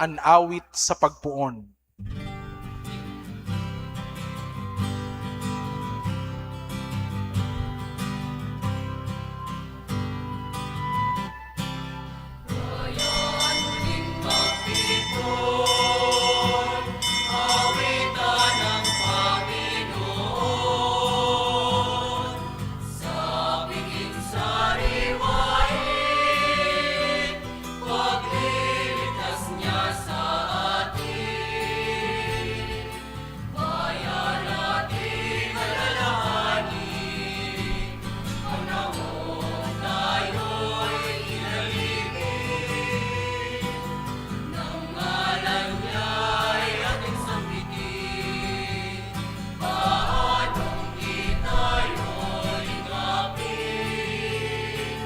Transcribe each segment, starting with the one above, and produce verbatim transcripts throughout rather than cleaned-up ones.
An awit sa pagpoon. Pagliligtas niya sa atin, kaya natin alalahanin, panahon tayo'y kinalipin, ng ngalan niya'y ating sambitin. Paanong di tayo lingapin?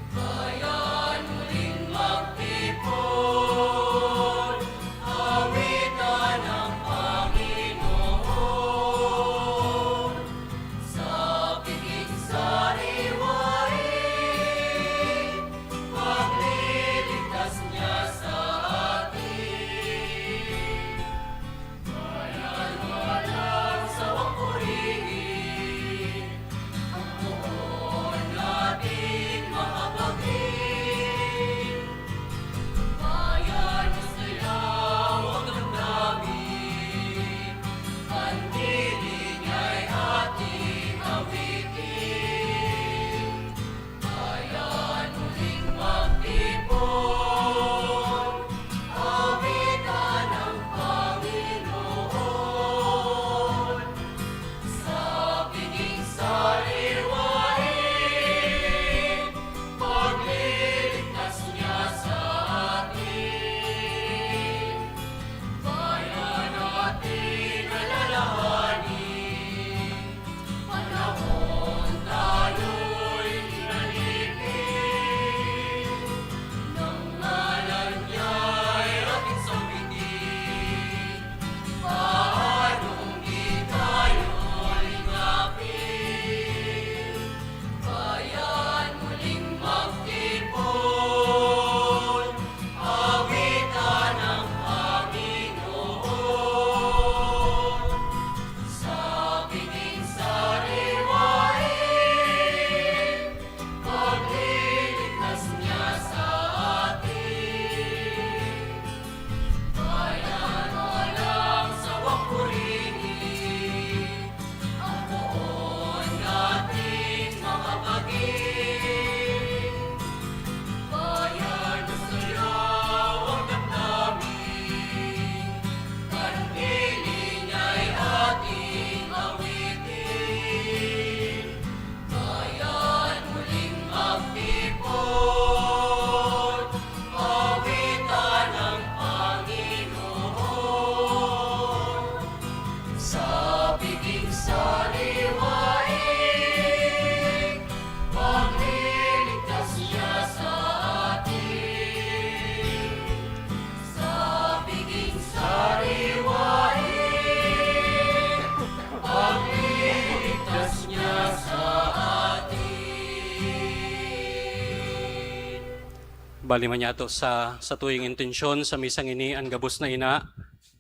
Kaya muling magtipon, awitan ang Panginoon. Sa piging sariwain, pagliligtas niya sa atin. Kaya walang sawang purihin ang poon nating makapagin. Bayan o sayaw ang damdamin, kandili niya'y ating awitin. Kaya muling magtipon, awitan ang Panginoon. Sa piging sariwain, pagliligtas niya sa atin. Kaya natin alalahanin, panahon tayo'y kinalipin, ng ngalan niya'y ating sambitin. Paanong di tayo lingapin? Kaya muling magtipon, awitan ang Panginoon. Sa piging sariwain, pagliligtas niya sa atin. Kaya walang sawang purihin ang poon nating makapagin. Kaya nasayaw ang damdamin, kandili niya'y ating awitin. Kaya muling magtipon, awitan ang Panginoon. Sa piging sariwain, pagliligtas niya sa atin. Sa piging sariwain, pagliligtas niya sa atin. Bali man niyato sa, sa tuyong intensyon, sa misang ini, an gabos na ina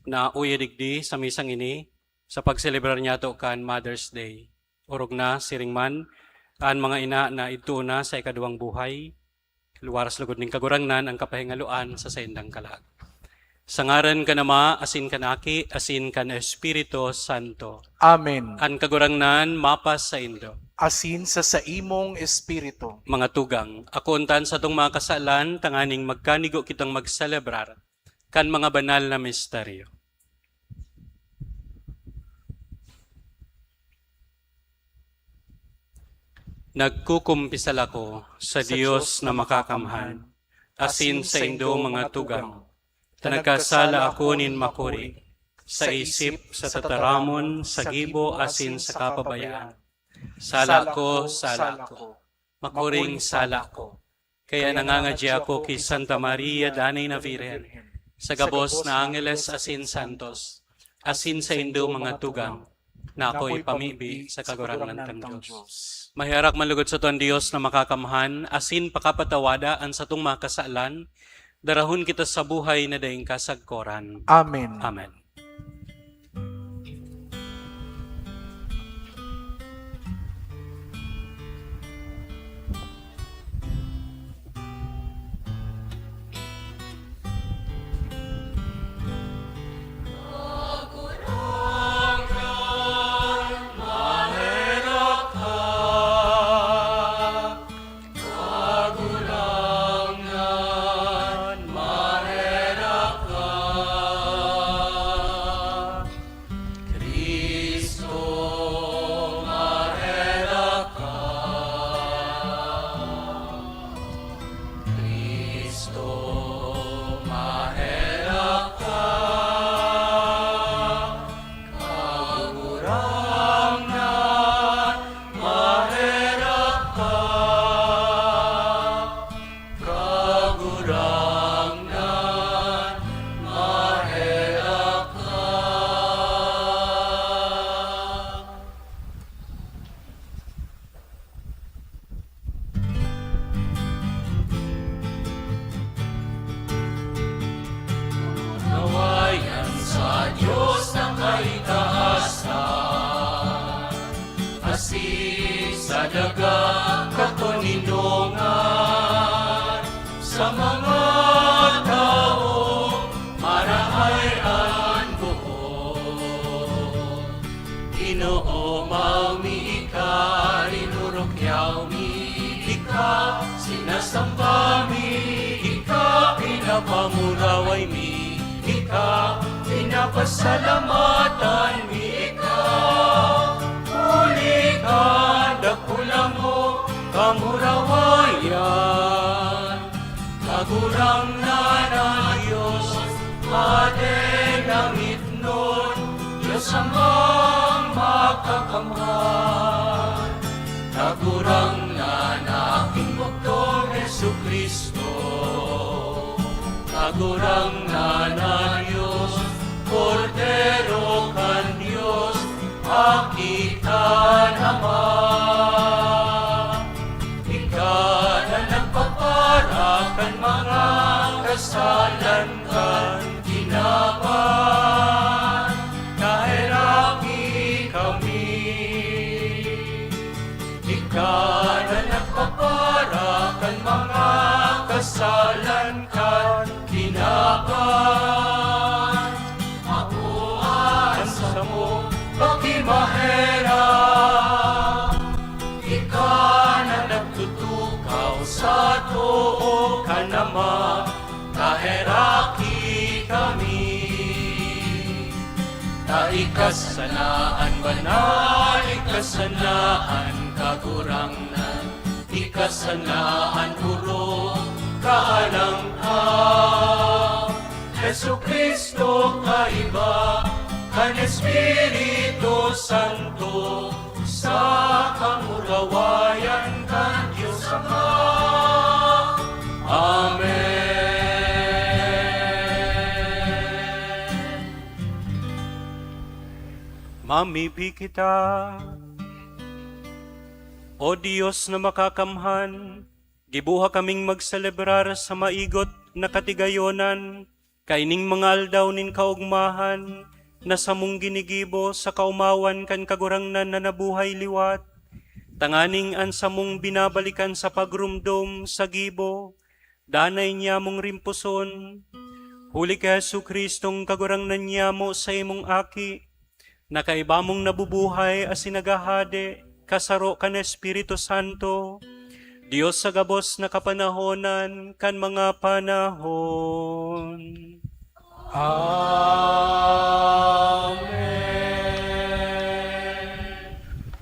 na uya digdi sa misang ini, sa pagselebrar niyato kan Mother's Day. Orog na, siring man, an mga ina na idto na sa ikaduwang buhay, luwaras lugod nin Kagurangnan an kapahingaloan sa saindang kalag. Sa ngaran kan Ama, asin kan Aki, asin kan Espiritu Santo. Amen. An Kagurangnan mapasaindo. Asin sa saimong espiritu. Mga tugang, akoon ta an satong mga kasalan tanganing magkanigo kitang magselebrar kan mga banal na misteryo. Nagkukumpisal ako sa Sa Dios Dios na na makakamhan, makakamhan, asin asin saindo, saindo, mga mga tugang, tugang, ta nagkasala ako nin makuri, sa isip, sa tataramon, sa gibo, asin sa kapabayaan. Sala ko, sala ko, makuring sala ko. Kaya nangangadya ako ki Santa Maria, danay na Birhen, sa gabos na angeles asin santos, asin saindo, mga tugang, na ako ipamibi sa Kagurangnan tang Dios. Maherak man lugod sato an Dios na makakamhan, asin pakapatawada an satong mga kasalan, darahon kita sa buhay na daing kasagkoran. Amen. Amen. Cristo, maherak ka. Cristo, maherak ka. Kagurangnan, maherak ka. Kagurangnan, maherak ka. Nawayan sa Dios na kaitaasan, asin sa daga katoninongan, sa mga tawo marahay an buot. Ginoo, mayo mi ika, rinurukyaw mi ika, sinasamba mi ika, pinapamuraway mi ika, pinapasalamatan mi ika. Huli kan dakula mo kamurawayan, Kagurangnan na Dios, Padi na ngitnon, Dios Amang makakamhan. Kagurangnan na aking bugtong Jesu-Cristo. Kagurangnan na Dios, Kordero kan Dios, Aki kan Ama. Ika na nagpapara kan mga kasalan kan kinaban, kaheraki kami. Ika na nagpapara kan mga kasalan kan kinaban. Ako an samo pakimaherak. Ika na nagtutukaw sa too kan Ama, kaheraki kami. Ta ika sana an banal, ika sana an Kagurangnan, ika sana an orog, kaalang ka. Jesu-Cristo, kaiba kan Espiritu Santo, sa kamurawayan kan Dios Ama. Amen. Mamibi kita. O Dios na makakamhan, giboha kaming magselebrar sa maigot na katigayonan kaining mga aldaw nin kaogmahan na samong ginigibo sa kaomawan kan Kagurangnan na nabuhay liwat, tanganing an samong binabalikan sa pagromdom sa gibo, danay niyamong rimpuson. Huli ki Jesu-Cristong Kagurangnan niyamo, saimong Aki, na kaiba mong nabubuhay asin naghahade, kasaro kan Espiritu Santo, Dios sa gabos na kapanahonan kan mga panahon. Amen.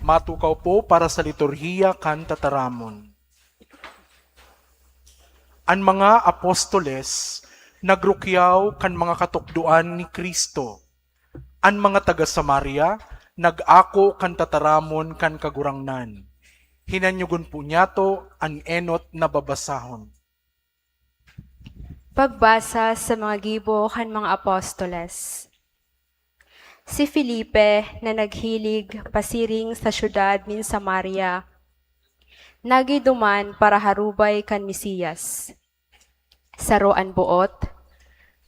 Matukaw po para sa liturhiya kan tataramon. An mga apostoles nagrukyaw kan mga katukdoan ni Cristo. An mga taga Samaria nag-ako kan tataramon kan Kagurangnan. Hinanyogon po niyato an enot na babasahon. Pagbasa sa mga gibo kan mga apostoles. Si Felipe na naghilig pasiring sa syudad nin Samaria, nagiduman para harubay kan Mesias. Saro an boot,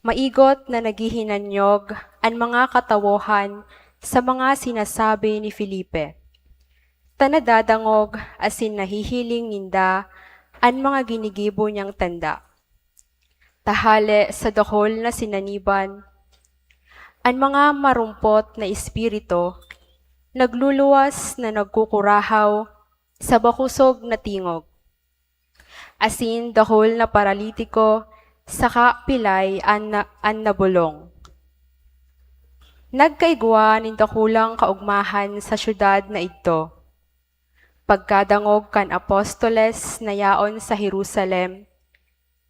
maigot na naghihinanyog an mga katawohan sa mga sinasabi ni Felipe, ta nadadangog asin nahihiling ninda an mga ginigibo niyang tanda. Tahale sa dakul na sinaniban, an mga marumpot na espiritu nagluluwas na nagkukurahaw sa bakosog na tingog, asin dakul na paralitiko saka pilay an na-, an nabolong. Nagkaigwa nin dakulang kaogmahan sa syudad na idto. Pagkadangog kan apostoles na yaon sa Jerusalem,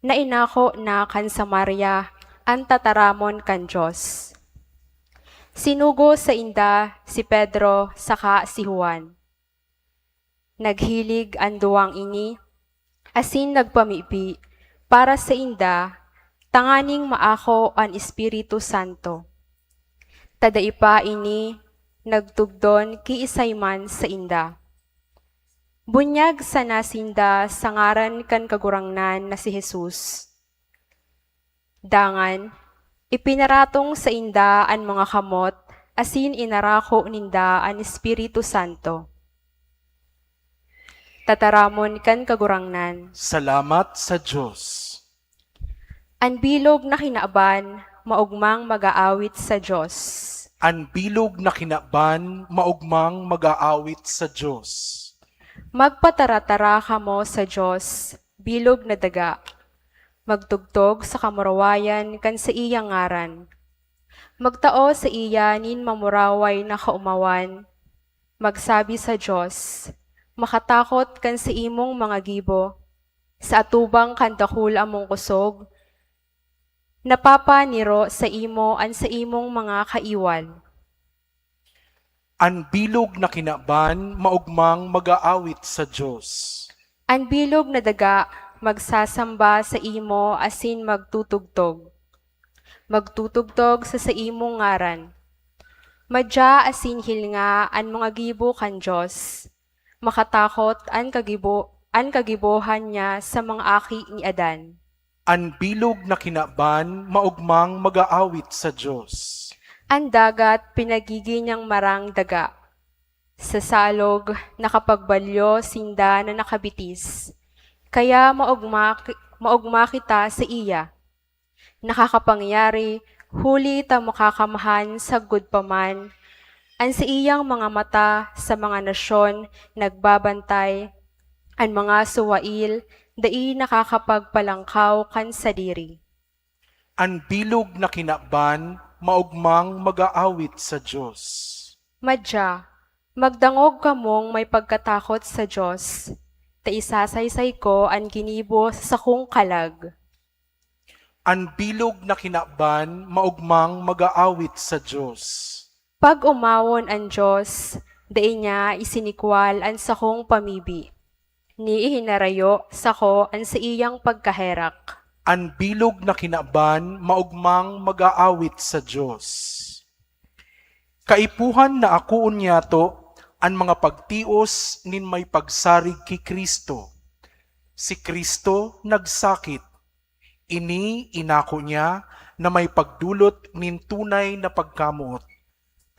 na inako na kan Samaria an tataramon kan Dios. Sinugo sainda si Pedro saka si Juan. Naghilig an duwang ini asin nagpamibi para sainda tanganing maako an Espiritu Santo, ta dai pa ini nagtugdon ki isay man sainda. Bunyag sana sinda sa ngaran kan Kagurangnan na si Jesus. Dangan, ipinaratong sainda an mga kamot asin inarako ninda an Espiritu Santo. Tataramon kan Kagurangnan. Salamat sa Dios. An bilog na kinaban maogmang mag-aawit sa Dios. An bilog na kinaban maogmang mag-aawit sa Dios. Magpataratara kamo sa Dios, bilog na daga. Magtugtog sa kamurawayan kan saiyang ngaran. Magtao saiya nin mamuraway na kaomawan. Magsabi sa Dios, makatakot kan saimong mga gibo, sa atubang kan dakul a mongkosog, napapaniro saimo an saimong mga kaiwal. An bilog na kinaban maogmang mag-aawit sa Dios. An bilog na daga magsasamba saimo asin magtutugtog. Magtutugtog sa saimong ngaran. Madya asin hilnga an mga gibo kan Dios. Makatakot an kagibo-, an kagibohan niya sa mga aki ni Adan. An bilog na kinaban maogmang mag-aawit sa Dios. An dagat pinagigi niyang marang daga. Sa salog, nakapagbalyo sinda na nakabitis. Kaya maogma ki-, maogma kita saiya. Nakakapangyari, huli ta makakamahan sagkod pa man. An saiyang mga mata sa mga nasyon nagbabantay, an mga suwail dai nakakapagpalangkaw kan sadiri. An bilog na kinaban maogmang mag-aawit sa Dios. Madya, magdangog kamong may pagkatakot sa Dios, ta isasaysay ko an ginibo sa sakong kalag. An bilog na kinaban maogmang mag-aawit sa Dios. Pag-omawon an Dios, dai niya isinikwal an sakong pamibi, ni ihinarayo sako an saiyang pagkaherak. An bilog na kinaban maogmang mag-aawit sa Dios. Kaipuhan na akoon niyato an mga pagtios nin may pagsarig ki Cristo. Si Cristo nagsakit. Ini inako niya na may pagdolot nin tunay na pagkamoot.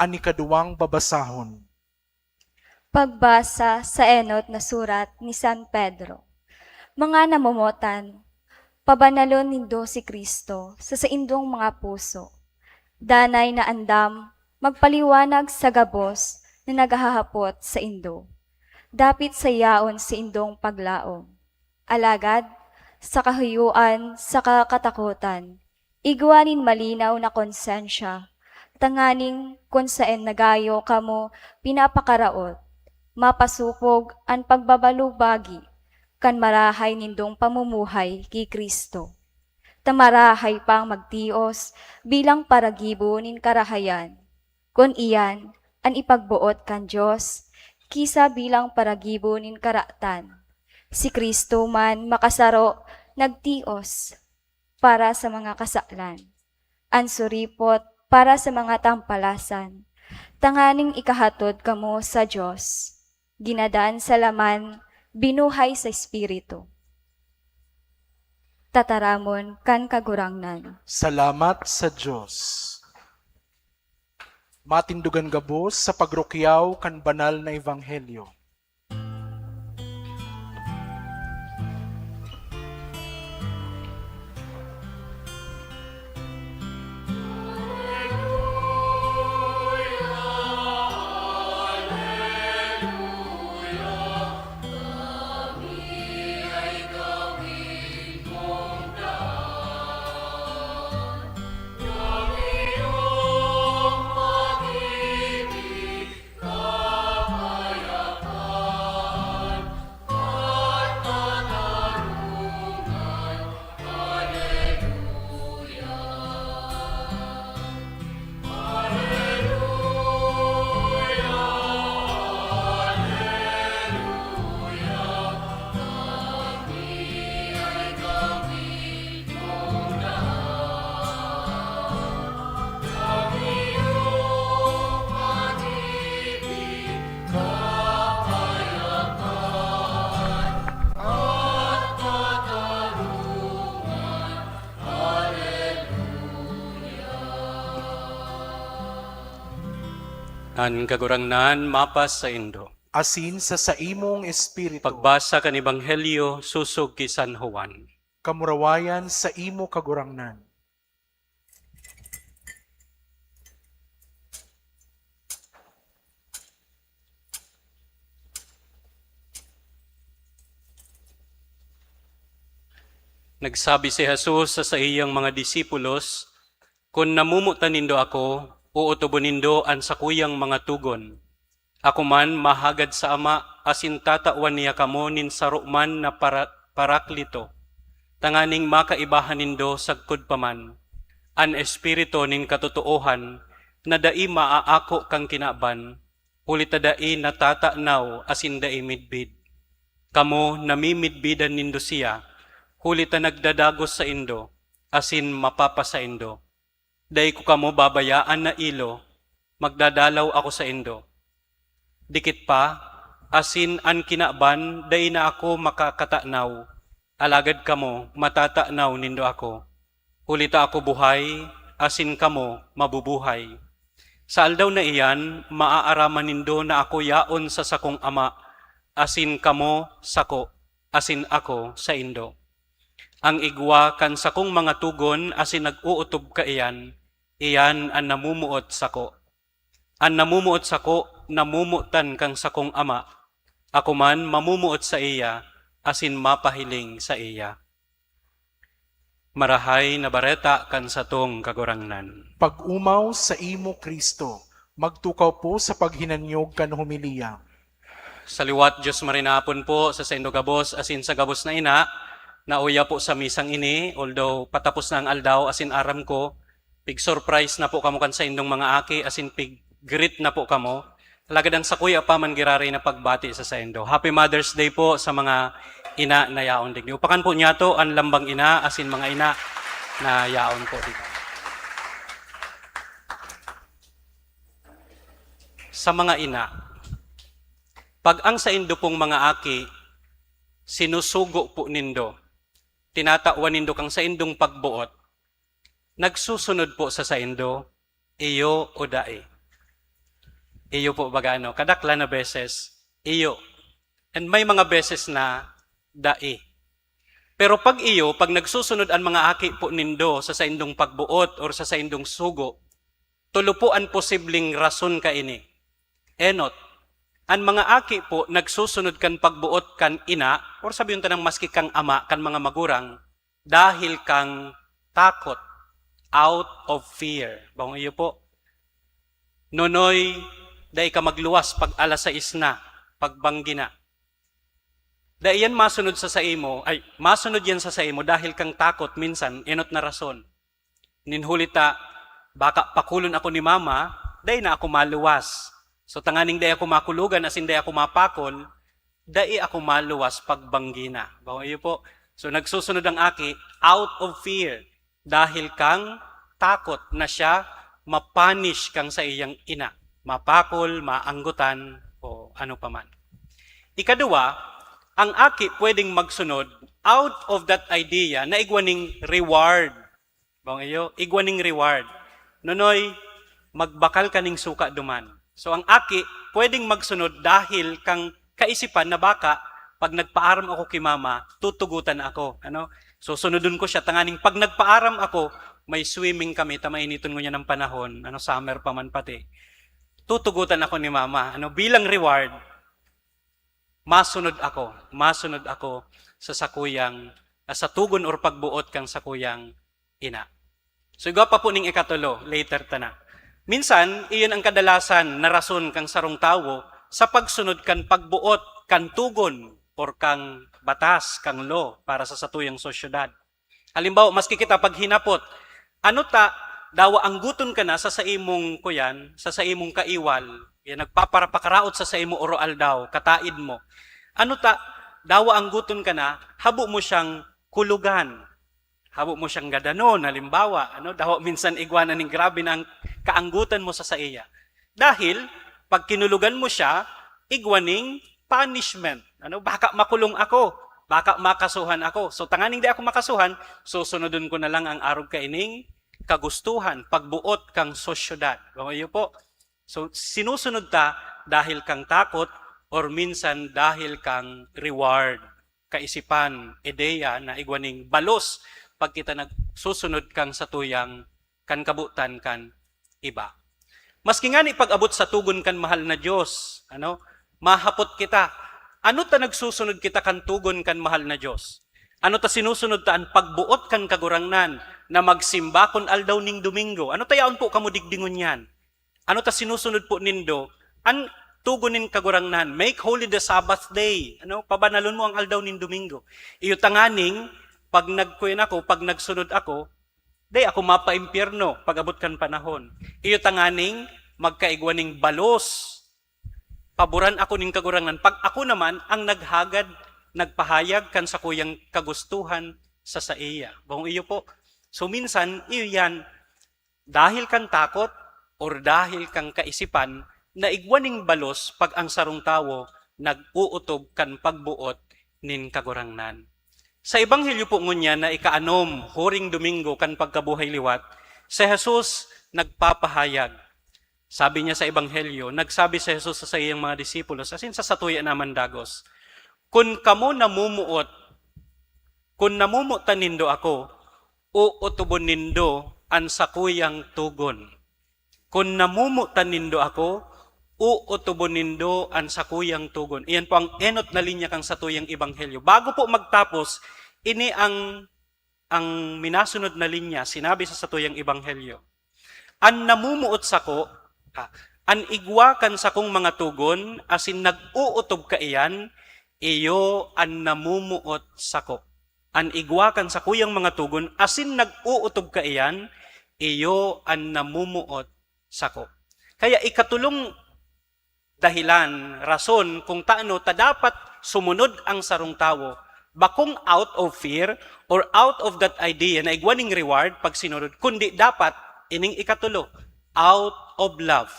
An ikaduwang babasahon. Pagbasa sa enot na surat ni San Pedro. Mga namomotan, Pabanalon nindo si Cristo sa saindong mga puso. Danay na andam magpaliwanag sa gabos na naghahapot saindo, dapit sa yaon saindong paglaom. Alagad, sa kahoyoan saka katakotan, igwa nin malinaw na konsensya, tanganing kun saen na gayo kamo pinapakaraot, mapasopog an pagbabalubagi kan marahay nindong pamumuhay ki Cristo. Ta marahay pang magtios bilang paragibo nin karahayan, kun iyan an ipagboot kan Dios, ki sa bilang paragibo nin karatan. Si Cristo man makasaro nagtios para sa mga kasalan, an suripot para sa mga tampalasan, tanganing ikahatod kamo sa Dios, ginadan sa laman, binuhay sa Espiritu. Tataramon kan Kagurangnan. Salamat sa Dios. Matindogan gabos sa pagrukyaw kan banal na ebanghelyo. An Kagurangnan mapasaindo. Asin sa saimong espiritu. Pagbasa kan Ebanghelyo sosog ki San Juan. Kamurawayan saimo, Kagurangnan. Nagsabi si Jesus sa saiyang mga disipulos, "Kun namomotan nindo ako, ootobon nindo an sakuyang mga togon. Ako man mahagad sa Ama, asin tatawan niya kamo nin saro man na para-, Paraklito, tanganing makaibahan nindo sagkod pa man, an Espiritu nin katotoohan, na dai maaako kan kinaban, huli ta dai natatanaw asin dai midbid. Kamo, namimidbidan nindo siya, huli ta nagdadagos saindo, asin mapapasaindo. Dai ko kamo babayaan na ilo, magdadalaw ako saindo. Dikit pa, asin an kinaban dai na ako makakatanaw, alagad kamo matatanaw nindo ako. Huli ta ako buhay, asin kamo mabubuhay. Sa aldaw na iyan, maaaraman nindo na ako yaon sa sakong Ama, asin kamo sako, asin ako saindo. Ang igwa kan sakong mga togon asin nag-ootob kaiyan, iyan an namomoot sako. An namomoot sako, namomotan kan sakong Ama. Ako man mamomoot saiya asin mapahiling saiya." Marahay na Bareta kan satong Kagurangnan. Pag-omaw saimo, Cristo. Magtukaw po sa paghinanyog kan homilya. Sa liwat, Diyos marinapon po sa saindo gabos asin sa gabos na ina na uya po sa misang ini, although patapos na ang aldaw, asin aram ko, pig-surprise na po kamo kan saindong mga aki, asin pig-greet na po kamo. Alagad an sakuya pa man giraray na pagbati sa saindo. Happy Mother's Day po sa mga ina na yaon digdi. Upakan po niyato an lambang ina asin mga ina na yaon po digdi. Sa mga ina, pag ang saindo pong mga aki, sinusugo po nindo, tinatawan nindo kang saindong pagboot, nagsusunod po sa saindo, iyo o dai. Iyo po baga, ano, kadaklan na beses, iyo. And may mga beses na dai. Pero pag iyo, pag nagsusunod an mga aki po nindo sa saindong pagboot or sa saindong sugo, tulo po an posibleng rason kaini. Enot, an mga aki po nagsusunod kan pagboot kan ina, or sabihon tanang maski kang ama, kan mga magurang, dahil kang takot, out of fear. Bawang iyo po. Nonoy, dai ka magluwas pag alas sais na, pagbanggi na. Dai yan masunod sa saimo, ay, masunod yan sa saimo dahil kang takot minsan, enot na rason. Nin huli ta, baka pakulon ako ni mama, dai na ako maluwas. So, tanganing dai ako makulogan, asin dai ako mapakol, dai ako maluwas pagbanggi na. Bawang iyo po. So, nagsusunod ang aki out of fear dahil kang takot na siya mapunish kang saiyang ina, mapakol, maanggotan, o ano pa man. Ikaduwa, ang aki pwedeng magsunod out of that idea na igwa ning reward. Bawang iyo, igwa ning reward. Nonoy, magbakal ka ning suka duman. So, ang aki pwedeng magsunod dahil kang kaisipan na baka pag nagpaaram ako ki mama, tutugotan ako. Ano? So, sunodon ko siya. Tanganing pag nagpaaram ako, may swimming kami. Ta mainiton ngunyan ang panahon. Ano, summer pa man pati. Tutugotan ako ni mama. Ano, bilang reward, masunod ako. Masunod ako sa sakuyang, ah, sa tugon or pagboot kang sakuyang ina. So, igwa pa po ning ikatulo, later ta na. Minsan, iyon ang kadalasan na rason kang sarong tawo sa pagsunod kan pagboot kan tugon or kang batas, kang law para sa satuyang sosyedad. Halimbawa, maski kita paghinapot, ano ta, dawa anggoton ka na sa saimong kuyan, sa saimong kaiwal, yan nagpaparapakaraot sa saimo oro-aldaw, kataid mo. Ano ta, dawa anggoton ka na, habo mo siyang kulugan. Habo mo siyang gadanon, halimbawa, ano, dawa minsan igwa na ning grabe na ang kaanggotan mo sa saiya. Dahil, pag kinulogan mo siya, igwa ning punishment. Ano, baka makulong ako, baka makasuhan ako. So, tanganing di ako makasuhan, susunodon ko na lang ang arog kaining kagustuhan, pagboot kang sosyedad. Bawang iyo po. So, sinusunod ta dahil kang takot or minsan dahil kang reward, kaisipan, ideya na igwa ning balos pag kita nagsusunod kang satuyang kan kabotan kan iba. Maski ngani pag-abot sa tugon kan mahal na Dios, ano, mahapot kita, ano ta nagsusunod kita kan tugon kan mahal na Dios? Ano ta sinusunod ta an pagboot kan Kagurangnan na magsimba kun aldaw ning Domingo? Ano ta yaon po kamo digdi ngunyan? Ano ta sinusunod po nindo? An tugon nin Kagurangnan, "Make holy the Sabbath day." Ano, pabanalon mo ang aldaw nin Domingo. Iyo tanganing, pag nagkuyan ako, pag nagsunod ako, dai ako mapaimpyerno pag-abot kan panahon. Iyo tanganing magkaigwa ning balos. Paboran ako nin Kagurangnan. Pag ako naman ang naghagad, nagpahayag kan sakuyang kagustuhan sa saiya. Bawang iyo po. So, minsan, iyo yan, dahil kan takot or dahil kan kaisipan na igwa ning balos pag ang sarong tawo nag-ootob kan pagboot nin Kagurangnan. Sa Ebanghelyo po ngunyan na ikaanom, huring Domingo kan pagkabuhay liwat, si Jesus nagpapahayag. Sabi niya sa Ebanghelyo, nagsabi si Jesus sa saiyang mga disipulos, asin sa satuya naman dagos, "Kun kamo namumuot, kun namumotan nindo ako, ootobon nindo an sakuyang togon. Kun namumotan nindo ako, ootobon nindo an sakuyang togon." Iyan po ang enot na linya kan satuyang ebanghelyo. Bago po magtapos, ini ang, ang minasunod na linya, sinabi sa satuyang ebanghelyo, "An namomoot sako, ah, an igwa kan sakong mga togon, asin nag-ootob kaiyan, iyo an namomoot sako." An igwa kan sakuyang mga togon asin nag-ootob kaiyan, iyo an namomoot sako. Kaya ikatulong dahilan, rason kung taano ta dapat sumunod ang sarong tawo, bakong out of fear or out of that idea na igwa ning reward pag sinunod, kundi dapat ining ikatulo, out of love,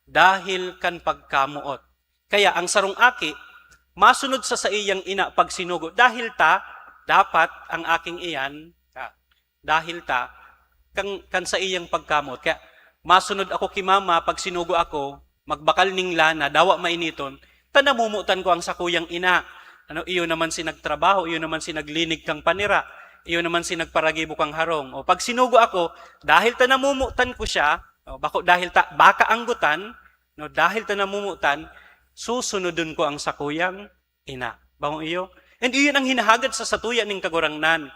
dahil kan pagkamoot. Kaya ang sarong aki, masunod sa saiyang ina pag sinugo, dahil ta, dapat ang aking iyan, ah, dahil ta, kan, kan saiyang pagkamoot. Kaya, masunod ako ki mama, pag sinugo ako, magbakal ning lana, dawa mainiton, ta namomotan ko ang sakuyang ina. Ano, iyo naman si nagtrabaho, iyo naman si naglinig kang panira, iyo naman si nagparagibo kang harong. O pag sinugo ako, dahil ta namumotan ko siya, o, bako dahil ta, baka anggotan, no, dahil ta namumotan, susunodon ko ang sakuyang ina. Bako iyo? And iyon ang hinahagad sa satuya ning Kagurangnan.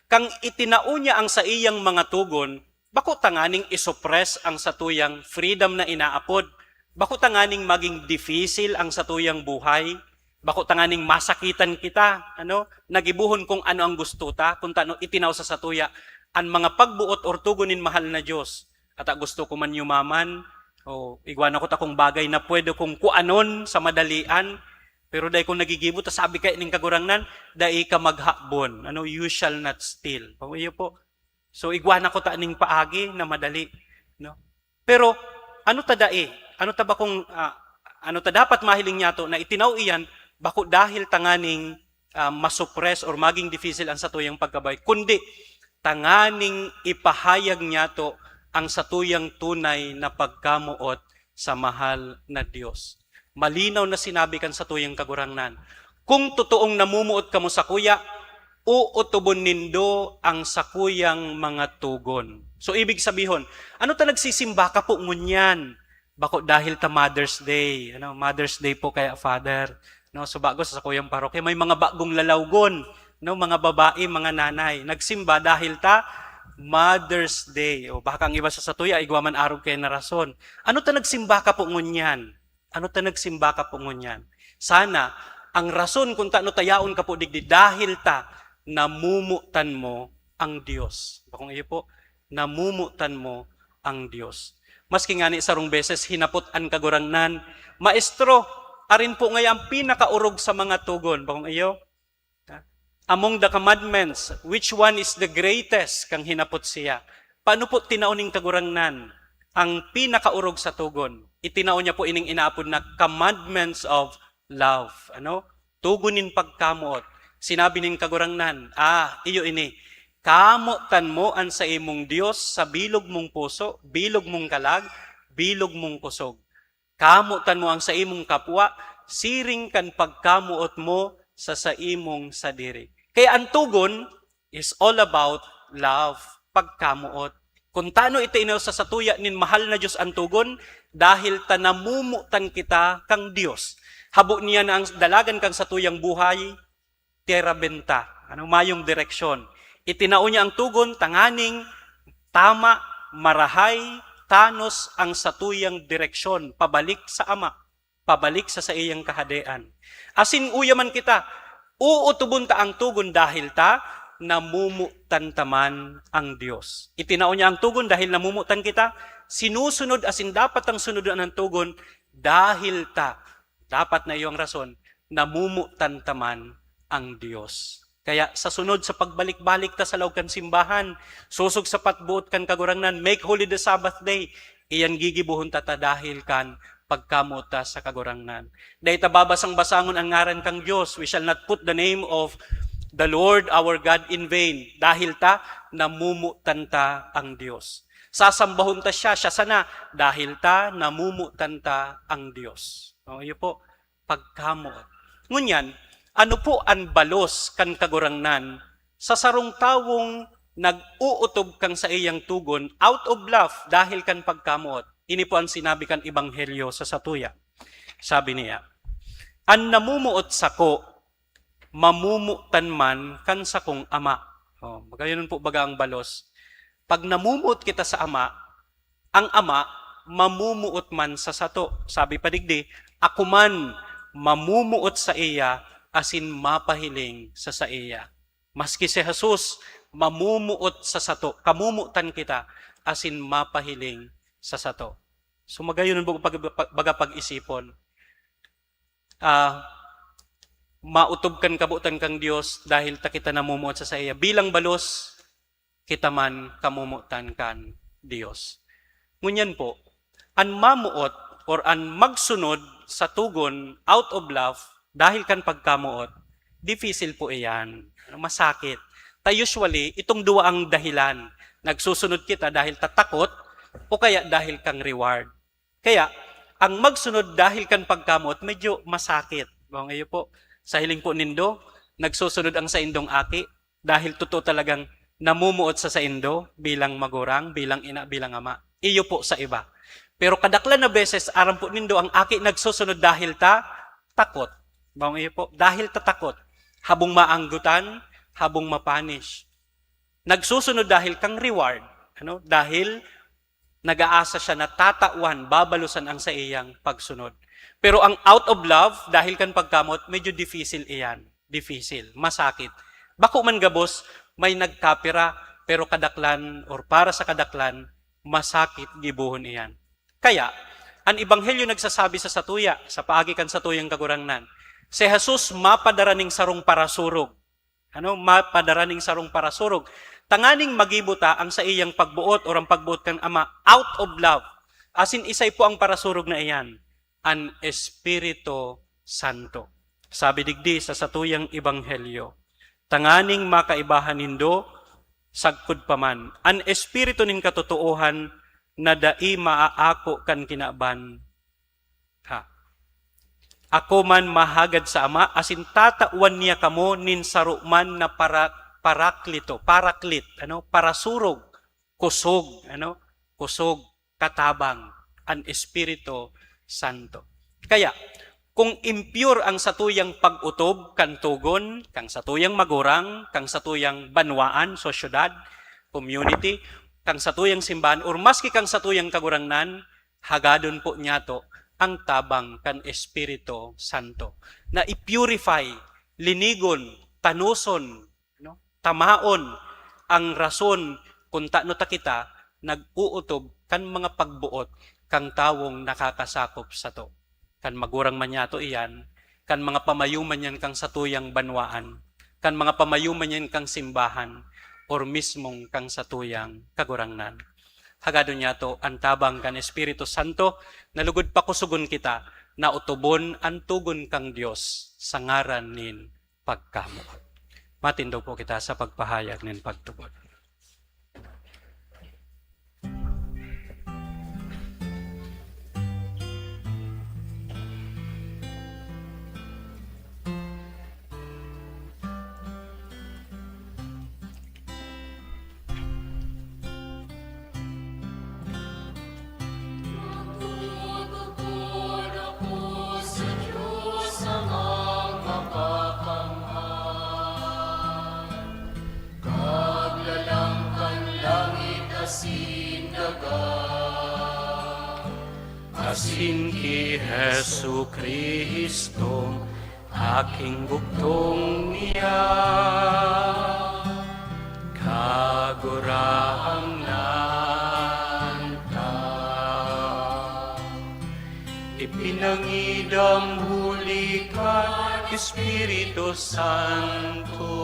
Kang itinao niya ang saiyang mga tugon, bako tanganing isupres ang satuyang freedom na inaapod. Bako tanganing maging difisil ang satuyang buhay. Bako tanganing masakitan kita, ano? Nagibohon kung ano ang gusto ta, kung tano itinao sa satuya an mga pagbuot or tugon nin mahal na Dios. Ata gusto ko man yumaman, o igwa na ko takong bagay na pwede kong kuanon sa madalian, pero dai ko nagigibo, ta sabi kaya ning Kagurangnan, "Dai ka maghabon." Ano, "You shall not steal." Bako iyo po. So, igwa na ko ta ning paagi na madali, no? Pero, ano ta dai? Ano ta ba kung, ah, ano ta dapat mahiling niyato na itinaw iyan, bako dahil tanganing, ah, masupres or maging difisil ang satuyang pagkabay, kundi tanganing ipahayag niyato ang satuyang tunay na pagkamoot sa mahal na Dios. Malinaw na sinabi kan satuyang Kagurangnan, "Kung totoong namumoot kamo sakuya, uutubon nindo ang sakuyang mga tugon." So, ibig sabihon, ano ta nagsisimba ka po ngunyan? Bako dahil ta Mother's Day. Ano, Mother's Day po kaya, Father. No, so bago sa sakuyang parokya, may mga bagong lalawgon, no, mga babae, mga nanay. Nagsimba dahil ta Mother's Day. O baka ang iba sa satuya, igwa man arog kaya na rason. Ano ta nagsimba ka po ngunyan? Ano ta nagsimba ka po ngunyan? Sana, ang rason kung tano ta yaon ka po digdi, dahil ta namumotan mo ang Dios. Bakong iyo po, namumotan mo ang Dios. Maski ngani sarong beses, hinapot an Kagurangnan, "Maestro, arin po ngaya ang pinakaorog sa mga tugon?" Bakong iyo? Ha? "Among the commandments, which one is the greatest?" kang hinapot siya. Paano po tinao ning Kagurangnan ang pinakaorog sa tugon? Itinao niya po ining inaapod na commandments of love. Ano? Tugon nin pagkamoot. Sinabi nin Kagurangnan, "Ah, iyo ini. Kamotan mo an saimong Dios sa bilog mong puso, bilog mong kalag, bilog mong kusog. Kamotan mo ang saimong kapwa, siring kan pagkamoot mo sa saimong sadiri." Kaya ang tugon is all about love, pagkamoot. Kung tano iti inao sa satuya nin mahal na Dios ang tugon, dahil ta namumotan kita kang Dios. Habo niya na ang dalagan kang satuyang buhay, tierra benta, ano, mayong direksyon. Itinao niya ang tugon tanganing tama, marahay, tanos ang satuyang direksyon pabalik sa Ama, pabalik sa saiyang kahadean. Asin uya man kita, uutubon ta ang tugon dahil ta namumotan ta man ang Dios. Itinao niya ang tugon dahil namumotan kita, sinusunod asin dapat ang sunodon ang tugon dahil ta, dapat na iyo ang rason, namumotan ta man ang Dios. Kaya sa sunod, sa pagbalik-balik ta sa laog kan simbahan, sosog sa patboot kan Kagurangnan, make holy the Sabbath day. Iyan gigibohon ta ta dahil kan pagkamoot ta sa Kagurangnan. Dai ta babasang-basangon an ngaran kan Dios. We shall not put the name of the Lord our God in vain. Dahil ta, namumotan ta ang Dios. Sasambahon ta siya, siya sana, dahil ta, namumotan ta ang Dios. O, iyo po, pagkamoot. Ngunyan, ano po an balos kan Kagurangnan sa sarong tawong nag-uutob kan saiyang tugon out of love dahil kan pagkamoot? Ini po an sinabi kan Ebanghelyo sa satuya. Sabi niya, "An namomoot sako, mamomotan man kan sakong Ama." O, magayon po baga ang balos. Pag namomoot kita sa Ama, ang Ama mamomoot man sa sato. Sabi pa digdi, "Ako man mamomoot saiya asin mapahiling sa saiya." Maski si Jesus mamomoot sa sato, kamomotan kita asin mapahiling sa sato. So, magayon po pag, pag, baga pag-isipon. Ah, maotob kan kabotan kan Dios dahil ta kita namomoot sa saiya. Bilang balos, kita man kamomotan kan Dios. Ngunyan po, an mamoot or an magsunod sa tugon out of love dahil kan pagkamoot, difisil po iyan. Ano, masakit. Ta usually, itong duwa ang dahilan. Nagsusunod kita dahil ta takot o kaya dahil kang reward. Kaya, ang magsunod dahil kan pagkamoot, medyo masakit. Bawang iyo po. Sa hiling po nindo, nagsusunod ang saindong aki dahil totoo talagang namumuot sa saindo bilang magurang, bilang ina, bilang ama. Iyo po sa iba. Pero kadaklan na beses, aram po nindo, ang aki nagsusunod dahil ta takot. Bawang iyo po, dahil ta takot. Habong maanggotan, habong mapanish. Nagsusunod dahil kang reward. Ano? Dahil nag-aasa siya na tatawan, babalusan ang saiyang pagsunod. Pero ang out of love, dahil kan pagkamot, medyo difisil iyan. Difisil, masakit. Bako man gabos, may nagkapira, pero kadaklan or para sa kadaklan, masakit gibohon iyan. Kaya, an Ebanghelyo nagsasabi sa satuya, sa paagi kan satuyang Kagurangnan, si Jesus mapadara ning sarong parasurog. Ano? Mapadara ning sarong parasurog. Tanganing magibo ta ang saiyang pagboot or ang pagboot kan Ama out of love. Asin isay po ang parasurog na iyan, an Espiritu Santo. Sabi digdi sa satuyang Ebanghelyo, "Tanganing makaibahan nindo, sagkod pa man, an Espiritu nin katotoohan na dai maaako kan kinaban." Ha. "Ako man mahagad sa Ama, asin tatawan niya kamo nin saro man na para-, paraklito, paraklit, ano, parasurog, kusog, ano, kusog, katabang, an Espiritu Santo." Kaya, kung impure ang satuyang pag-otob kan togon, kang satuyang magurang, kang satuyang banwaan, sosyedad, community, kang satuyang simbahan, or maski kang satuyang Kagurangnan, hagadon po niyato ang tabang kan Espiritu Santo na i-purify, linigon, tanoson, no? Tamaon ang rason kun tano ta kita nag-uutob kan mga pagboot kan tawong nakakasakop sato. Kan magurang man niyato iyan, kan mga pamayo man yan kang satuyang banwaan, kan mga pamayo man yan kang simbahan, or mismong kang satuyang Kagurangnan. Hagadon niyato an tabang kan Espiritu Santo, na lugod pakusogon kita na otobon an togon kan Dios sa ngaran nin pagkamoot. Matindog po kita sa pagpahayag nin pagtubod. Nagtutubod ako sa Diyos Amang Makakamhan, Kaglalang kan langit asin daga, asin ki Jesu-Cristo, aking bugtong niya, Kagurangnan ta. Ipinangidam huli kan Espiritu Santo,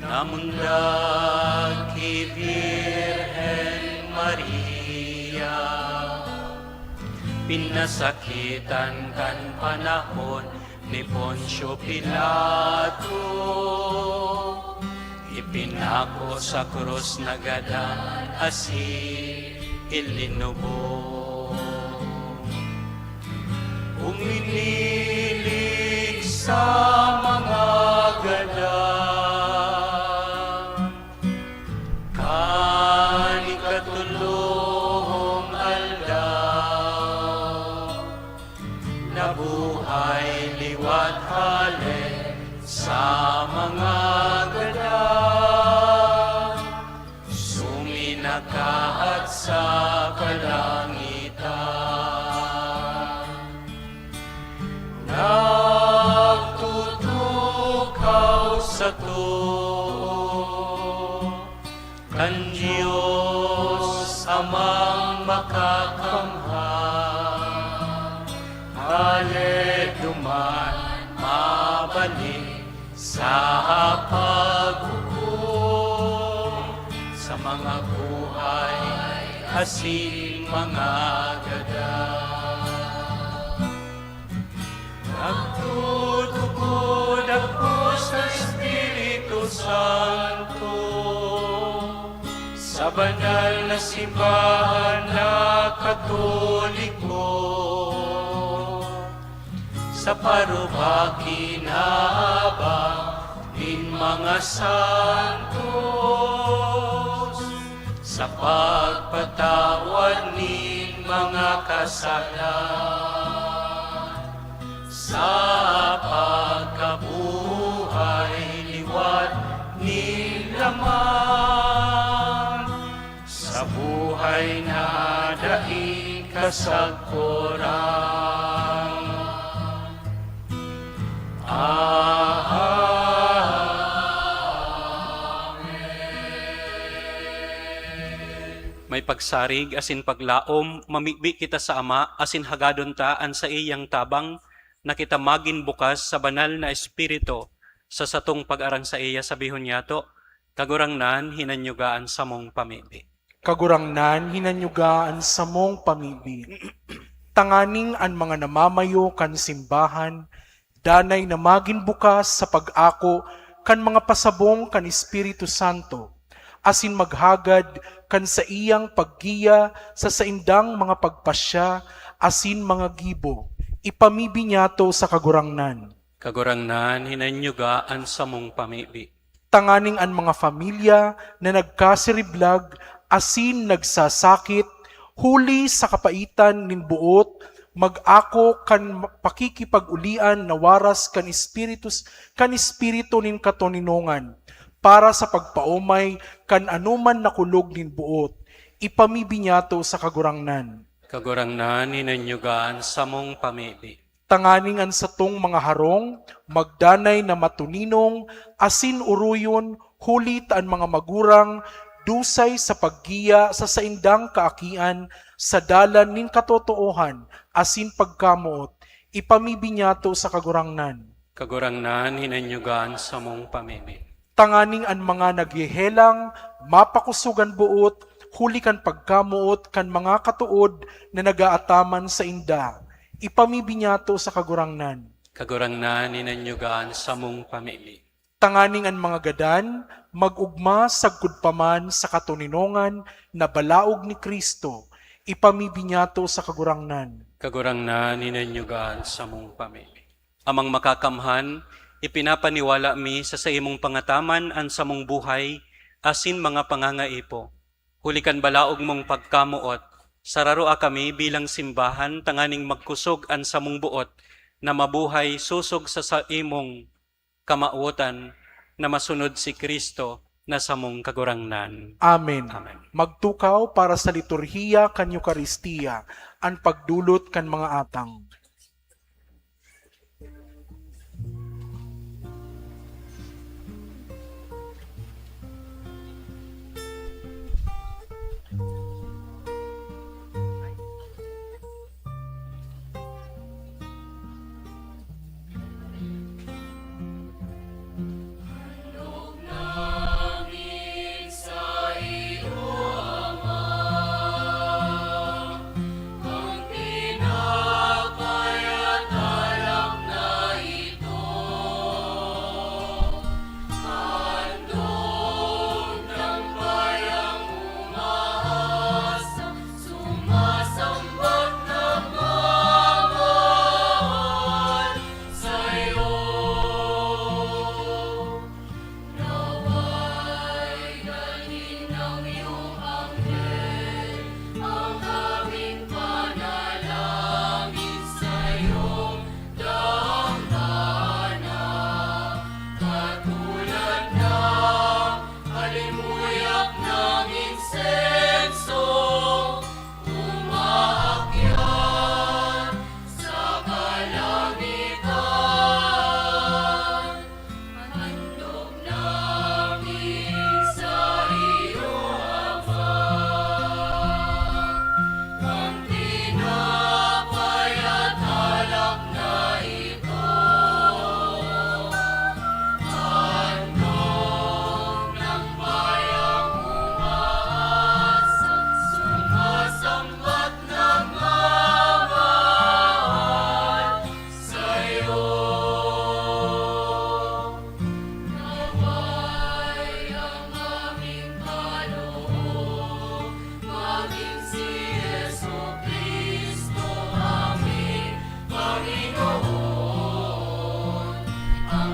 namundag ki Birhen Maria. Pinasakitan kan panahon ni Poncio Pilato, ipinako sa krus, nagadan asin ilinubong. Uminilig sa mga gadan, kan ikatolong aldaw, nabuhay liwat hale sa mga gadan, suminakahat sa kalangitan. Nagtutukaw sato kan Dios Amang Makakamhan, hale duman mabalik sa paghukom sa mga buhay asin mga gadan. Nagtutukod ako sa Espiritu Santo, sa banal na simbahan na Katoliko, sa parubakinaba nin mga santos, sa pagpatawad nin mga kasalan, sa pagkabuhay liwat nin laman, sa buhay na daing kasagkoran. Amen. May pagsarig asin paglaom, mamibi kita sa Ama asin hagadon ta an saiyang tabang na kita magin bukas sa Banal na Espiritu. Sa satong pag-arang saiya, sabihon niyato, "Kagurangnan, hinanyuga an samong pamibi." Kagurangnan, hinanyuga an samong pamibi. Tanganing an mga namamayo kan simbahan danay na magin bukas sa pag-ako kan mga pasabong kan Espiritu Santo, asin maghagad kan saiyang paggiya sa saindang mga pagpasya asin mga gibo. Ipamibi niyato sa Kagurangnan. Kagurangnan, hinanyuga an samong pamibi. Tanganing an mga familya na nagkasiriblag asin nagsasakit huli sa kapaitan nin boot, mag-ako kan pakikipag-ulian na waras kan Espiritu, kan Espiritu nin katoninongan, para sa pagpaomay kan anoman na kulog nin boot. Ipamibi niyato sa Kagurangnan. Kagurangnan, hinanyuga an samong pamibi. Tanganing an satong mga harong magdanay na matoninong asin oroyon, huli ta an mga magurang dusay sa paggiya sa saindang kaakian sa dalan nin katotoohan asin pagkamoot. Ipamibi niyato sa Kagurangnan. Kagurangnan, hinanyuga an samong pamibi. Tanganing an mga naghehelang mapakosog an boot huli kan pagkamoot kan mga katood na nag-aataman sainda. Ipamibi niyato sa Kagurangnan. Kagurangnan, hinanyuga an samong pamibi. Tanganing an mga gadan mag-ogma sagkod pa man sa katoninongan na balaog ni Cristo. Ipamibi niyato sa Kagurangnan. Kagurangnan, hinanyuga an samong pamibi. Amang Makakamhan, ipinapaniwala mi sa saimong pangataman an samong buhay asin mga pangangaipo. Huli kan balaog mong pagkamoot, sararoa kami bilang simbahan tanganing magkosog an samong boot na mabuhay sosog sa saimong kamawotan, na masunod si Cristo na samong Kagurangnan. Amen. Amen. Magtukaw para sa liturhiya kan Eukaristia, an pagdolot kan mga atang.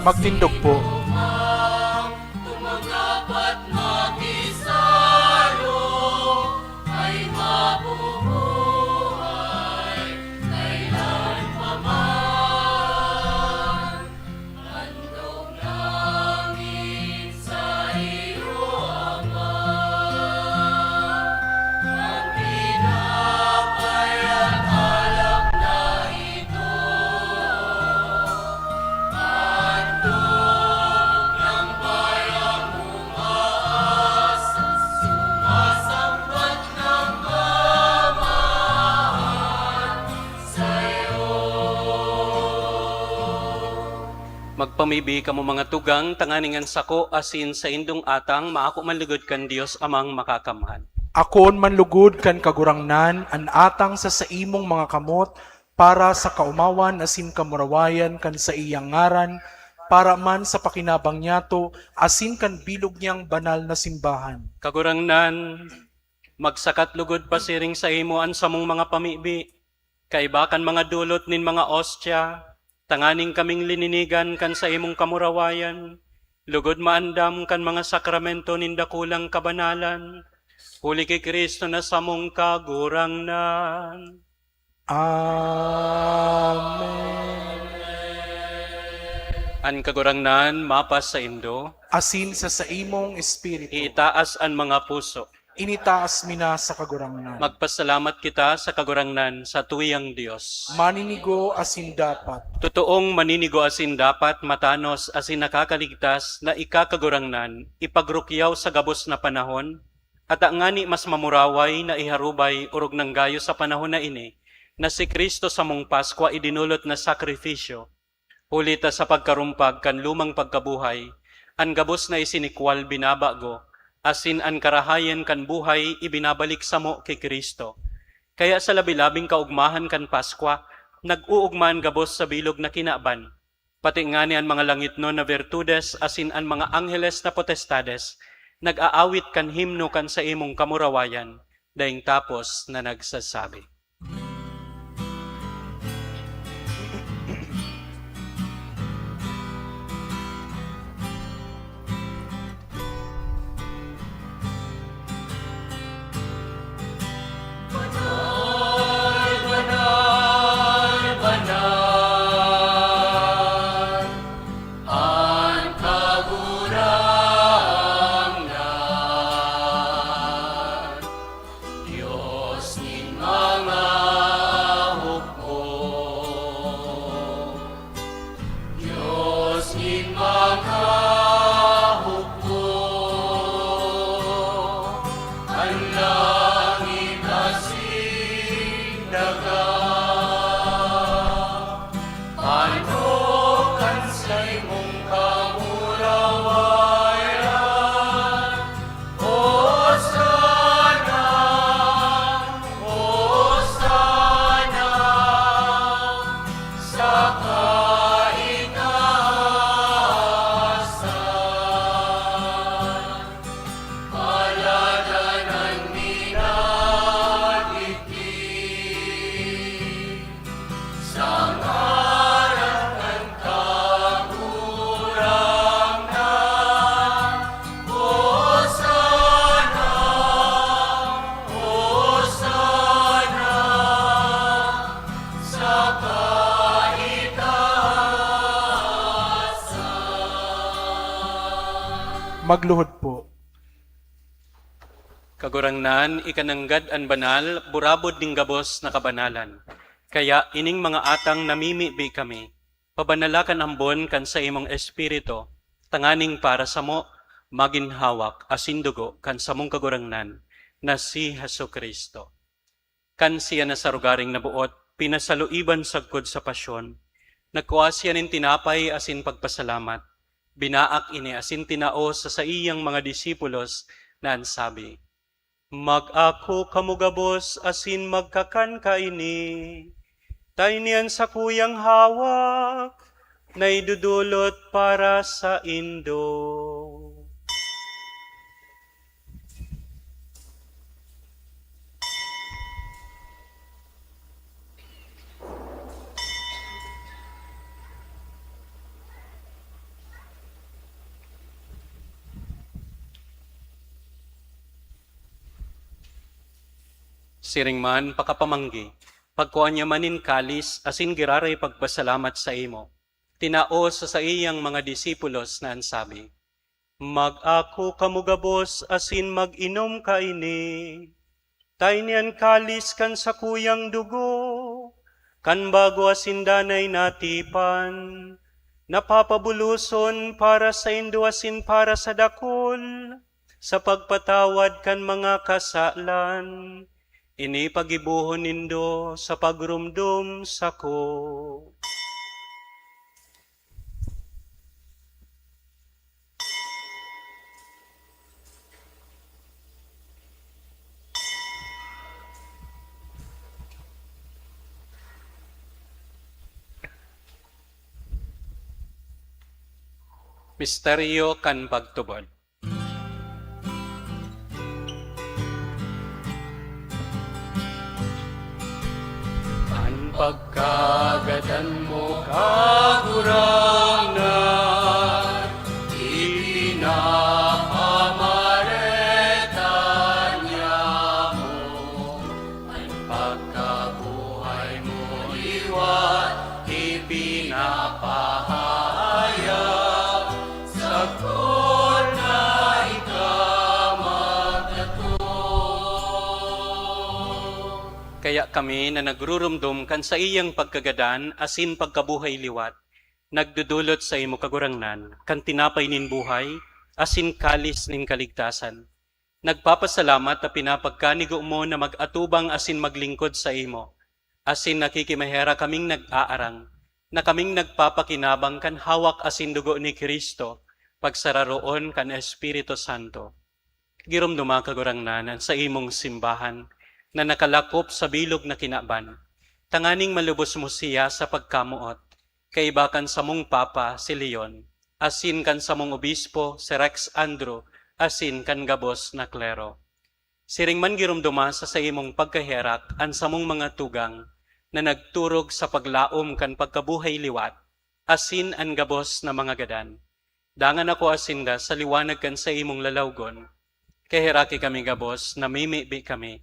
Magtindog po. Magpamibi kamo, mga tugang, tanganing an sako asin saindong atang maako man lugod kan Dios Amang Makakamhan. Akoon man lugod kan Kagurangnan an atang sa saimong mga kamot, para sa kaomawan asin kamurawayan kan saiyang ngaran, para man sa pakinabang niyato asin kan bilog niyang banal na simbahan. Kagurangnan, magsakat lugod pasiring saimo an samong mga pamibi, kaiba kan mga dolot nin mga ostya, tanganing kaming lininigan kan saimong kamurawayan, lugod maandam kan mga sakramento nin dakulang kabanalan, huli ki Cristo na samong Kagurangnan. Amen. An Kagurangnan mapasaindo. Asin sa saimong espiritu. Iitaas an mga puso. Initaas mi na sa Kagurangnan. Magpasalamat kita sa Kagurangnan sa tuyang Dios. Maninigo asin dapat. Totoong maninigo asin dapat, matanos asin nakakaligtas na ika, Kagurangnan, ipagrukyaw sa gabos na panahon, ata ngani mas mamuraway na iharubay orog nang gayo sa panahon na ini, na si Cristo samong Paskwa idinolot na sakrifisyo, huli ta sa pagkarumpag kan lumang pagkabuhay, an gabos na isinikwal binabago, asin an karahayan kan buhay ibinabalik samo ki Cristo. Kaya sa labi-labing kaogmahan kan Paskwa, nag-oogma an gabos sa bilog na kinaban. Pati ngani an mga langitnon na virtudes asin an mga angheles na potestades nag-aawit kan himno kan saimong kamurawayan, daing tapos na nagsasabi. Magluhod po. Kagurangnan, ika nanggad an banal, burabod nin gabos na kabanalan. Kaya ining mga atang namimibi kami, pabanala kan ambon kan saimong Espiritu, tanganing para samo, magin hawak asin dugo kan samong Kagurangnan, na si Jesu-Cristo. Kan siya na sarugaring naboot, pinasaluiban sagkod sa pasyon, nagkua siya nin tinapay asin pagpasalamat, binaak ini asin tinao sa saiyang mga disipulos na an sabi, "Mag-ako kamo gabos asin magkakan kaini, ta ini an sakuyang hawak na idodolot para saindo." Siring man, pakapamanggi, pagkua niya man nin kalis asin giraray pagpasalamat saimo, tinao sa saiyang mga disipulos na an sabi, "Mag-ako kamo gabos asin mag-inom kaini. Ta ini an kalis kan sakuyang dugo, kan bago asin danay na tipan, na papabuloson para saindo asin para sa dakul, sa pagpatawad kan mga kasalan. Ini paggibohon nindo sa pagromdom sako." Misteryo kan pagtubod. An pagkagadan mo, Kagurangnan, ipinapamareta niamo. An pagkabuhay mo liwat, ipinapahayag, sagkod na ika magdatong. Kaya kami na nagrurumdom kan saiyang pagkagadan asin pagkabuhay liwat, nagdodolot saimo, Kagurangnan, kan tinapay nin buhay asin kalis nin kaligtasan. Nagpapasalamat ta pinapagkanigo mo na mag-atubang asin maglingkod saimo, asin nakikimaherak kaming nag-aarang na kaming nagpapakinabang kan hawak asin dugo ni Cristo, pagsararoon kan Espiritu Santo. Giromdoma, Kagurangnan, an saimong simbahan na nakalakop sa bilog na kinaban, tanganing malubos mo siya sa pagkamoot, kaiba kan samong Papa, si Leon, asin kan samong Obispo, si Rex Andrew, asin kan gabos na klero. Siring man giromdoma sa saimong pagkaherak an samong mga tugang na nagturog sa paglaom kan pagkabuhay liwat, asin an gabos na mga gadan. Dangan ako asinda sa liwanag kan saimong lalawgon. Kaheraki kami gabos, namimibi kami,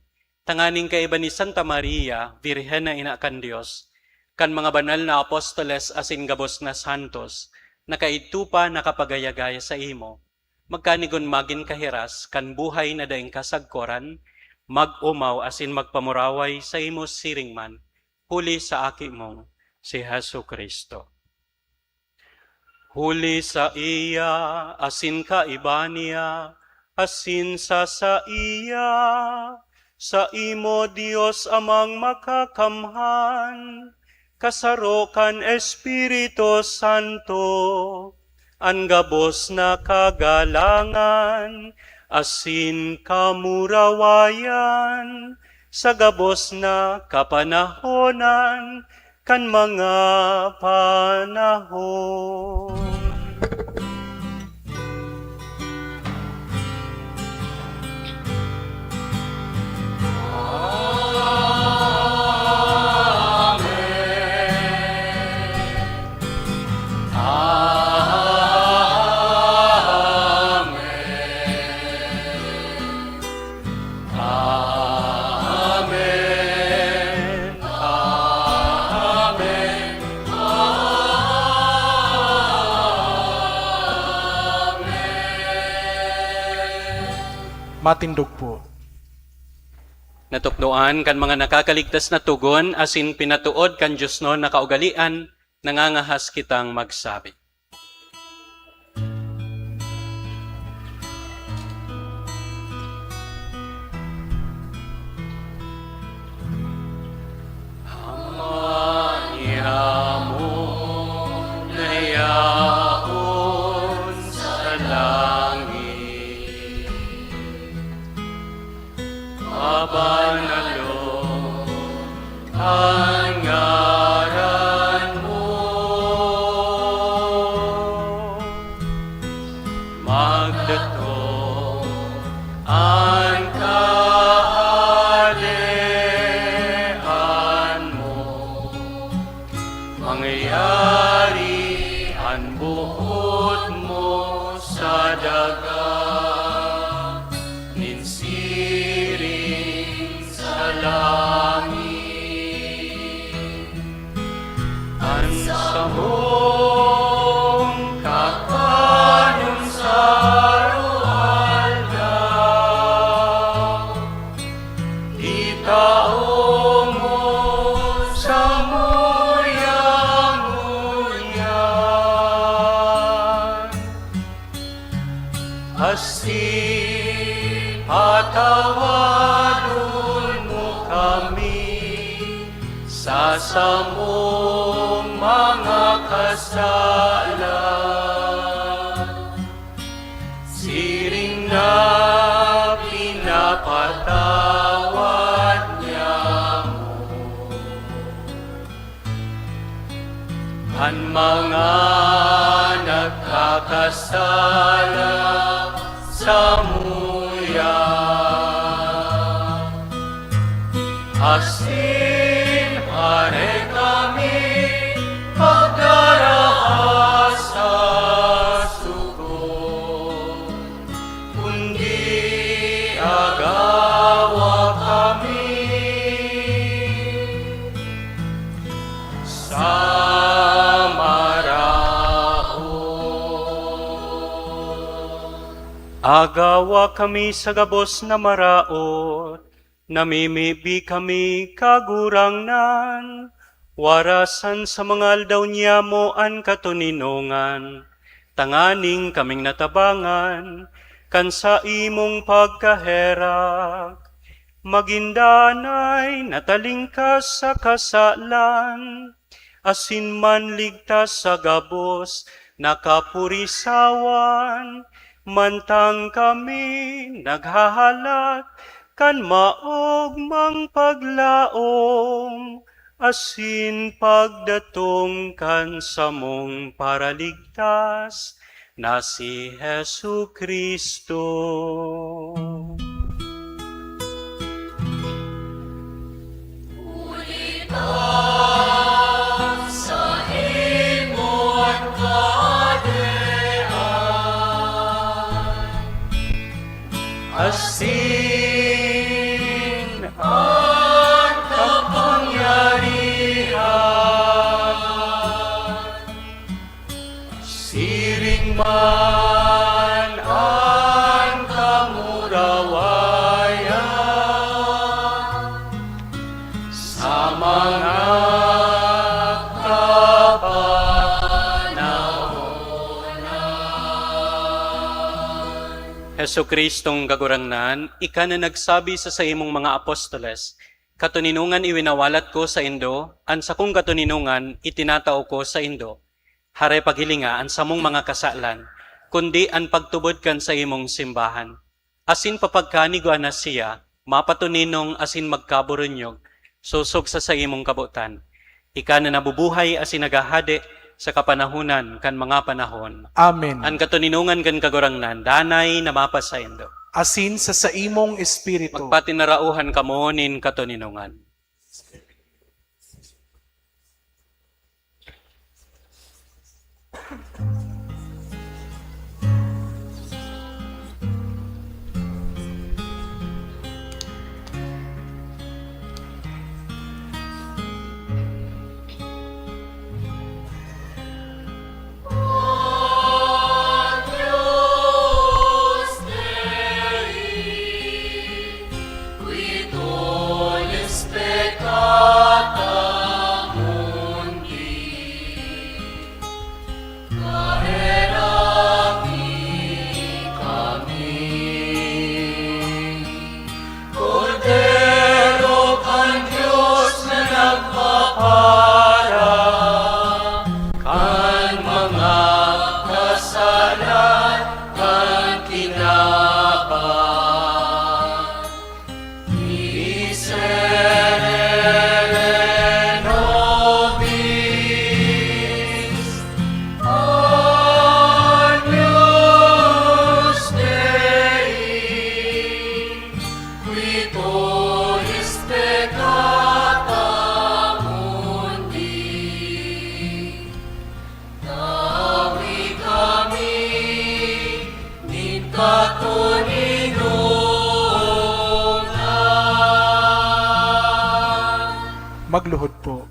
tanganing kaiba ni Santa Maria, Birhen na Ina kan Dios, kan mga banal na apostoles asin gabos na santos, na kaidto pa nakapagaya-gaya saimo, magkanigon magin kahiras kan buhay na daing kasagkoran, mag-omaw asin magpamuraway saimo siring man, huli sa Aki mong si Jesu-Cristo. Huli saiya, asin kaiba niya, asin sa saiya, saimo, Dios Amang Makakamhan, kasaro kan Espiritu Santo, an gabos na kagalangan asin kamurawayan sa gabos na kapanahonan kan mga panahon. Amen. Amen. Amen. Amen. Matindog po. Natukdoan kan mga nakakaligtas na togon asin pinatood kan diosnon na kaugalean, nangangahas kitang magsabi. Ama niamo na yaon sa langit, pabanalon an ngaran mo. Magdatong an kahalean mo. Mangyari an boot mo sa daga nin siring sa Patawadon mo kami sa samong mga kasalan, siring na pinapatawad niamo an mga nagkakasala samuya. Asin hare kami pagdaraha sa sugod, kundi agawa kami sa maraot. Agawa kami sa gabos na maraot, namimibi kami, Kagurangnan, warasan sa mga aldaw niyamo an katoninongan, tanganing kaming natabangan kan saimong pagkaherak, magin danay na talingkas sa kasalan, asin manligtas sa gabos na kapurisawan, mantang kami naghahalat kan maogmang paglaom asin pagdatong kan samong Paraligtas na si Jesu-Cristo. Huli ta sa imo an kahadean, asin an kapangyarihan, siring man an kamurawayan sa mga kapanahonan. Jesu-Cristong Kagurangnan, ika na nagsabi sa saimong mga apostoles, "Katoninongan iwinawalat ko saindo, an sakong katoninongan itinatao ko saindo." Hare paghilinga an samong mga kasalan, kundi an pagtubod kan saimong simbahan. Asin papagkanigwa na siya, mapatoninong asin magkaburunyog, sosog sa saimong kabotan. Ika na nabubuhay asin naghahade sa kapanahonan kan mga panahon. Amen. An katoninongan kan Kagurangnan, danay na mapasaindo. Asin sa saimong espiritu. Magpatinarauhan kamo nin katoninongan. Kordero kan Dios na nagpapara kan mga kasalan kan kinaban. Miserere nobis, Agnus Dei, qui tollis peccata mundi. Tawi kami nin katoninongan. Magluhod po.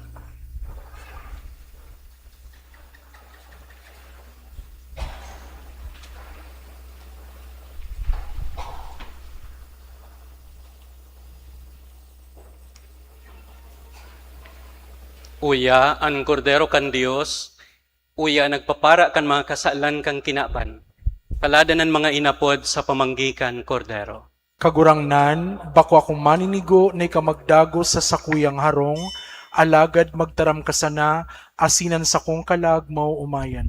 Uya an Kordero kan Dios, uya an nagpapara kan mga kasalan kan kinaban. Paladan an mga inapod sa pamanggi kan Kordero. Kagurangnan, bako akong maninigo na ika magdagos sa sakuyang harong, alagad magtaram ka sana, asin an sakong kalag maoomayan.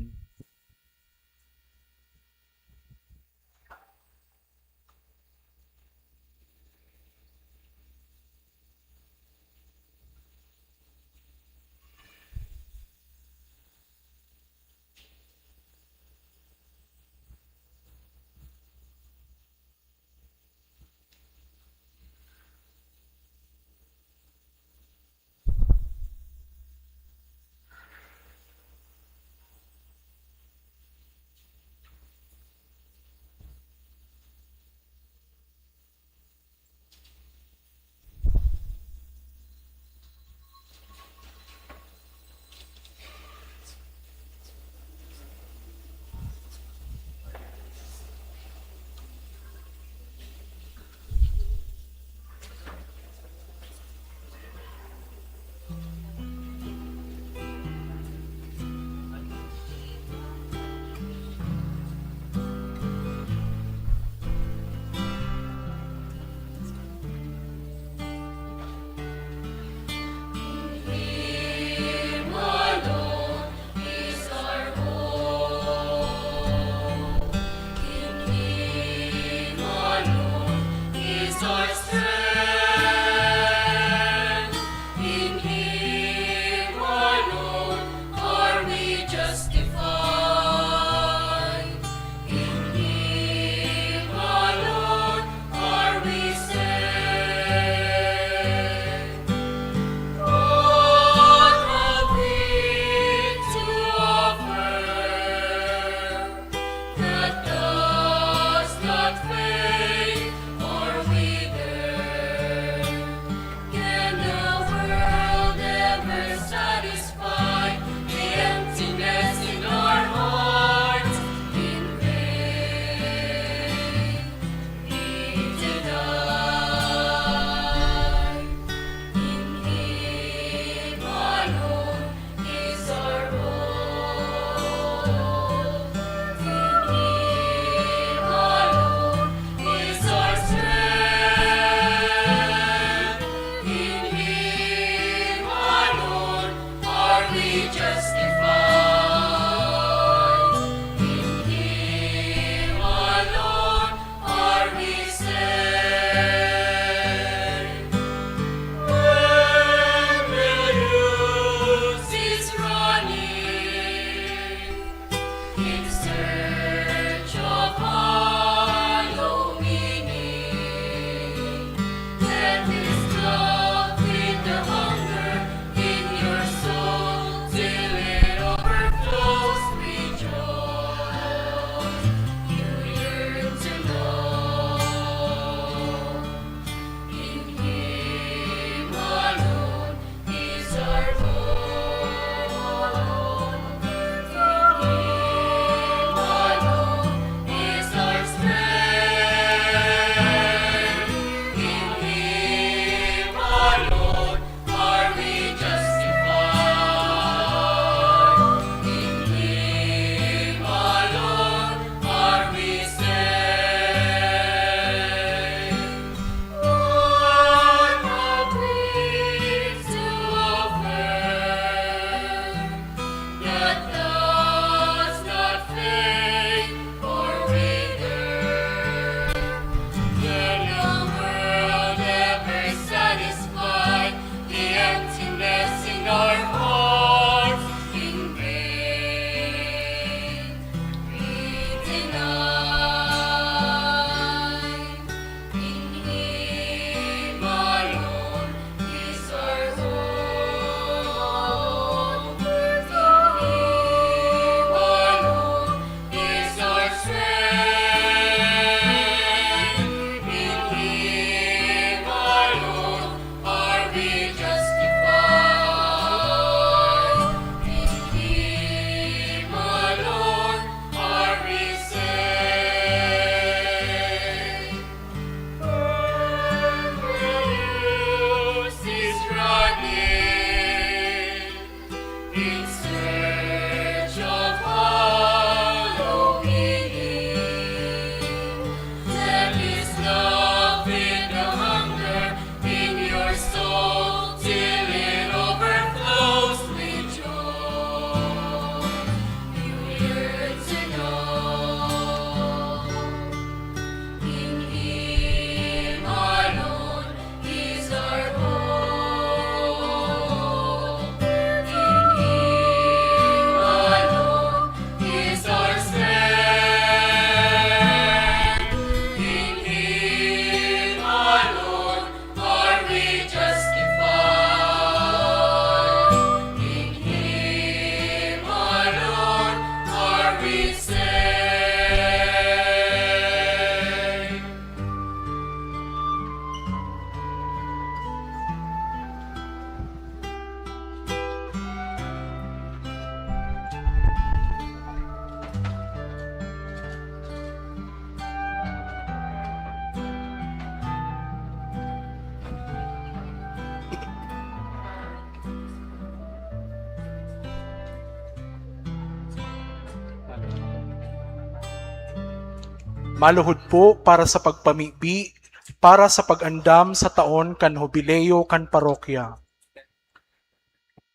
Maluhod po para sa pagpamibi, para sa pag-andam sa taon kan Hubileo kan parokya.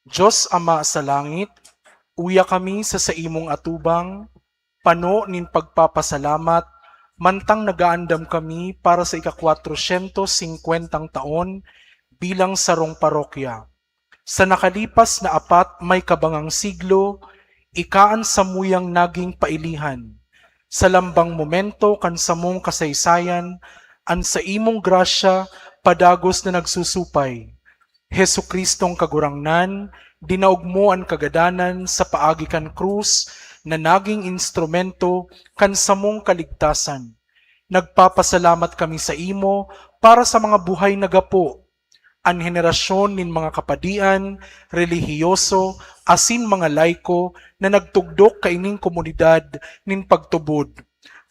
Diyos Ama sa langit, uya kami sa saimong atubang, pano nin pagpapasalamat, mantang nagaandam kami para sa ika-kwatrosyentos singkwentang taon bilang sarong parokya. Sa nakalipas na apat may kabangang siglo, ika an samuyang naging pailihan. Sa lambang momento kan samong kasaysayan, an saimong grasya padagos na nagsusupay. Jesu-Cristong Kagurangnan, dinaog mo an kagadanan sa paagi kan krus na naging instrumento kan samong kaligtasan. Nagpapasalamat kami sa imo para sa mga buhay na gapo, an henerasyon nin mga kapadian, relihiyoso, asin mga laiko na nagtugdok kaining komunidad nin pagtubod.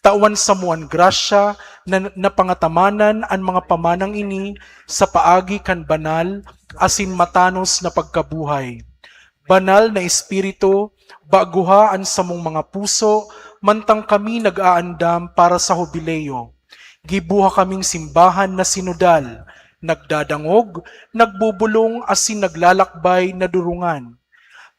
Tawan samo an grasya na napangatamanan an mga pamanang ini sa paagi kan banal asin matanos na pagkabuhay. Banal na Espiritu, baguha an samong mga puso, mantang kami nag-aandam para sa Hubileo. Gibuha kaming simbahan na sinodal, nagdadangog, nagbubolong asin naglalakbay na durungan.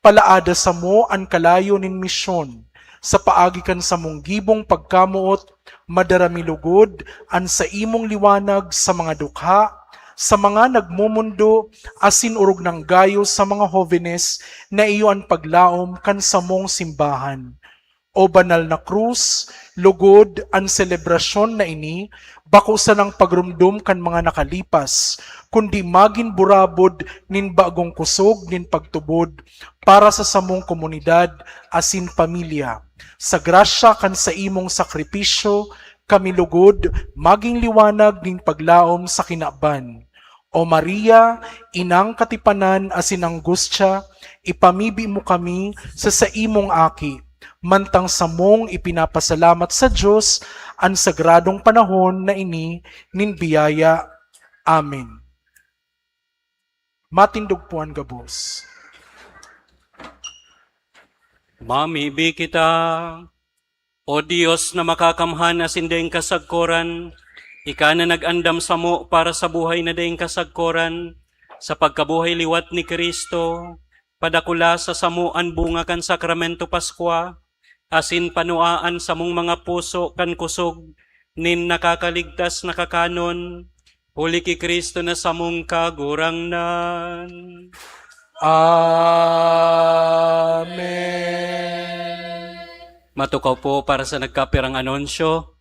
Palaada samo an kalayo nin misyon. Sa paagi kan samong gibong pagkamoot, madara mi lugod an saimong liwanag sa mga dukha, sa mga nagmomondo, asin orog nang gayo sa mga hobenes na iyo an paglaom kan samong simbahan. O banal na krus, lugod an selebrasyon na ini bako sanang pagromdom kan mga nakalipas, kundi magin burabod nin bagong kusog nin pagtubod para sa samong komunidad asin pamilya. Sa grasya kan saimong sakripisyo, kami lugod magin liwanag nin paglaom sa kinaban. O Maria, Inang katipanan asin anggustya, ipamibi mo kami sa saimong Aki, mantang samong ipinapasalamat sa Dios an sagradong panahon na ini nin biyaya. Amen. Matindog po an gabos. Mamibi kita. O Dios na makakamhan asin daing kasagkoran, ika na nag-andam samo para sa buhay na daing kasagkoran, sa pagkabuhay liwat ni Cristo, padakula sa samo an bunga kan Sakramento Paskwa, asin panua an samong mga puso kan kusog nin nakakaligtas na kakanon, huli ki Cristo na samong Kagurangnan. Amen. Matukaw po para sa nagkapirang anunsyo.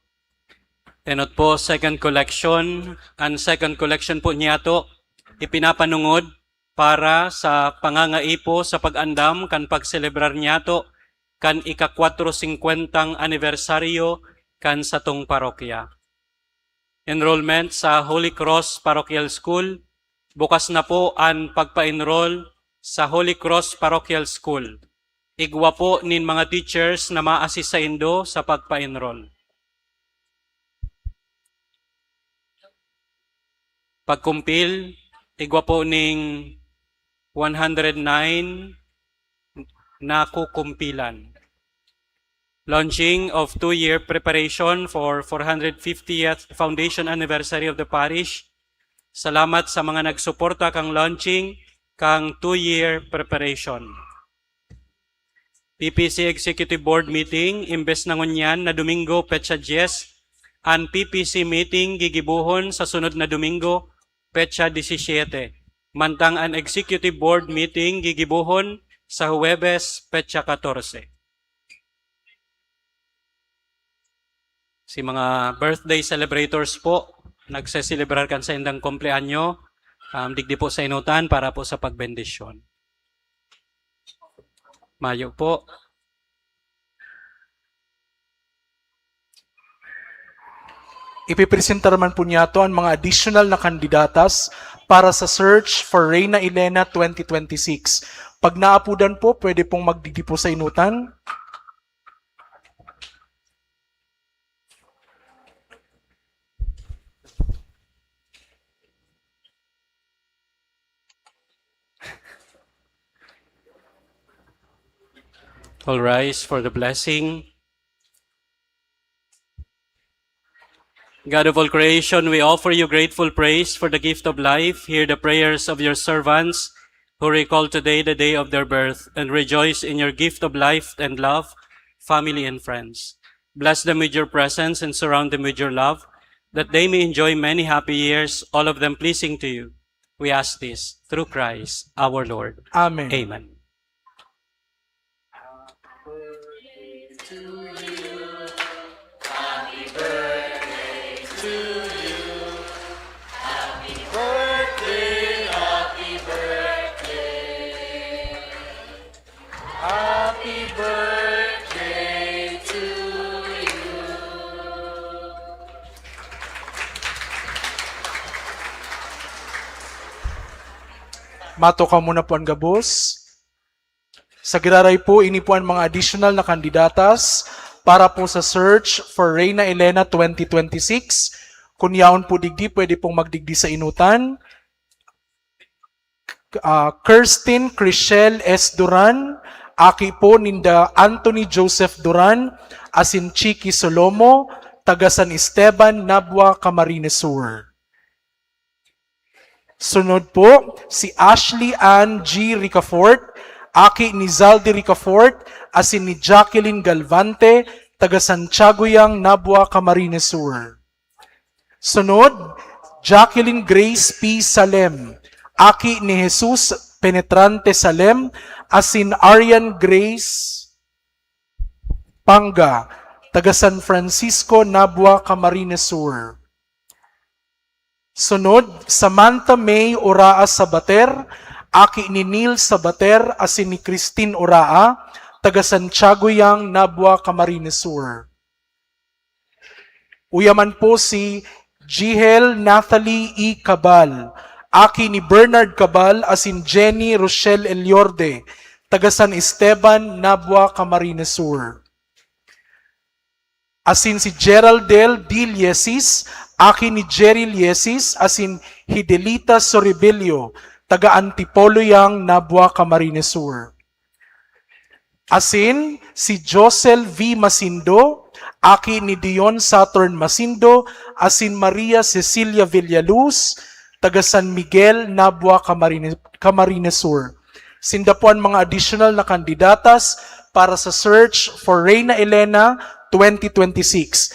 Enot po, second collection. An second collection po niyato, ipinapanungod para sa pangangaipo sa pag-andam kan pagselebrar niyato kan ika-kwatrosingkwentang anibersaryo kan satong parokya. Enrollment sa Holy Cross Parochial School. Bukas na po an pagpa-enroll sa Holy Cross Parochial School. Igwa po nin mga teachers na ma-assist saindo sa pagpa-enroll. Pagkumpil, igwa po ning one hundred nine na kukumpilan. Launching of two-year preparation for four hundred fiftieth foundation anniversary of the parish. Salamat sa mga nagsuporta kang launching kang two-year preparation. P P C Executive Board Meeting, imbes na ngunyan na Domingo, petsa dyes, an P P C meeting gigibohon sa sunod na Domingo, petsa disisiete. Mantang an Executive Board Meeting gigibohon sa Huwebes, petsa katorse. Si mga birthday celebrators po, nagseselebrar kan saindang kumpleanyo, um, digdi po sa inutan para po sa pagbendisyon. Mayo po. Ipipresentar man po niyato an mga additional na kandidatas para sa Search for Reyna Elena twenty twenty-six. Pag naapudan po, pwede pong magdigdi po sa inutan. All rise for the blessing. God of all creation, we offer you grateful praise for the gift of life. Hear the prayers of your servants who recall today the day of their birth and rejoice in your gift of life and love, family and friends. Bless them with your presence and surround them with your love, that they may enjoy many happy years, all of them pleasing to you. We ask this through Christ our Lord. Amen. Amen. Mato ka muna po an gabos. Sa giraray po, ini po an mga additional na kandidatas para po sa search for Reina Elena twenty twenty-six. Kun yaon po digdi, pwede pong magdigdi sa inutan. Ah, Kirstin Chriselle S. Duran, aki po ninda Anthony Joseph Duran, asin Chiki Solomo, taga San Esteban, Nabua, Camarines Sur. Sunod po, si Ashley Ann G. Ricafort, aki ni Zaldy Ricafort, asin ni Jacqueline Galvante, taga Santiago Yang, Nabua, Camarines Sur. Sunod, Jacqueline Grace P. Salem, aki ni Jesus Penetrante Salem, asin Arian Grace Panga, taga San Francisco, Nabua, Camarines Sur. Sunod, Samantha May Oraa Sabater, aki ni Neil Sabater asin ni Christine Oraa, taga Santiago Yang, Nabua, Camarines Sur. Uya man po si Jihel Nathalie E. Cabal, aki ni Bernard Cabal asin Jenny Rochelle Eliorde, taga San Esteban, Nabua, Camarines Sur. Asin si Geraldel D. Liesis, aki ni Jerry Liesis, asin Hidelita Soribello, taga Antipolo Yang, Nabua, Camarines Sur. Asin si Josel V. Masindo, aki ni Dion Saturn Masindo, asin Maria Cecilia Villaluz, taga San Miguel, Nabua, Camarine-, Camarines Sur. Sinda po an mga additional na kandidatas para sa Search for Reina Elena twenty twenty-six.